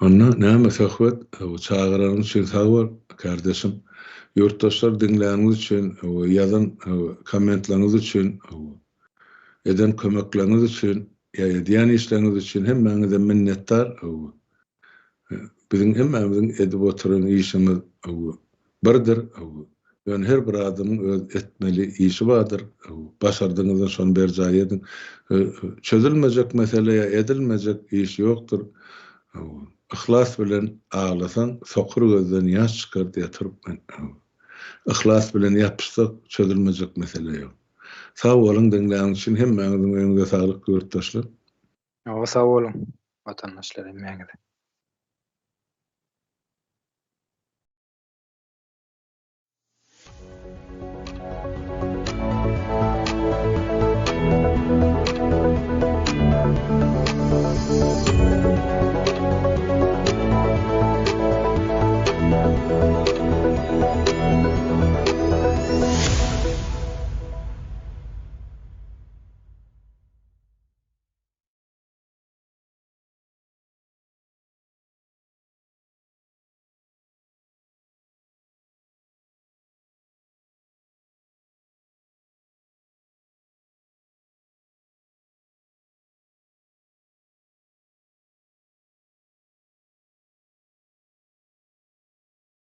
Onda näme söhbet, çagyranyň üçin sag bol, kardeşim. Ýurtdaşlar diňläniňiz üçin, ýazan kommentleriňiz üçin, eden kömekleriňiz üçin, ýa edýän işleriňiz üçin hemmäňize minnetdar. Biziň hemmämiziň edip oturan işimiz birdir. Ýöne her bir adamyň öz etmeli işi bardyr. Başardygyňyzdan şony berjaý ediň. Çözülmejek mesele ýa edilmejek iş ýokdur. Yhlas bilen aglasaň, sokur gözden ýaş çykar diýýär türkmen. Yhlas bilen ýapyşsak, çözülmejek mesele ýok. Sag boluň diňläniňiz üçin hemmäňiziň öýüňize saglyk ýurtdaşlar. Hawa sag boluň watandaşlar hemmäňize.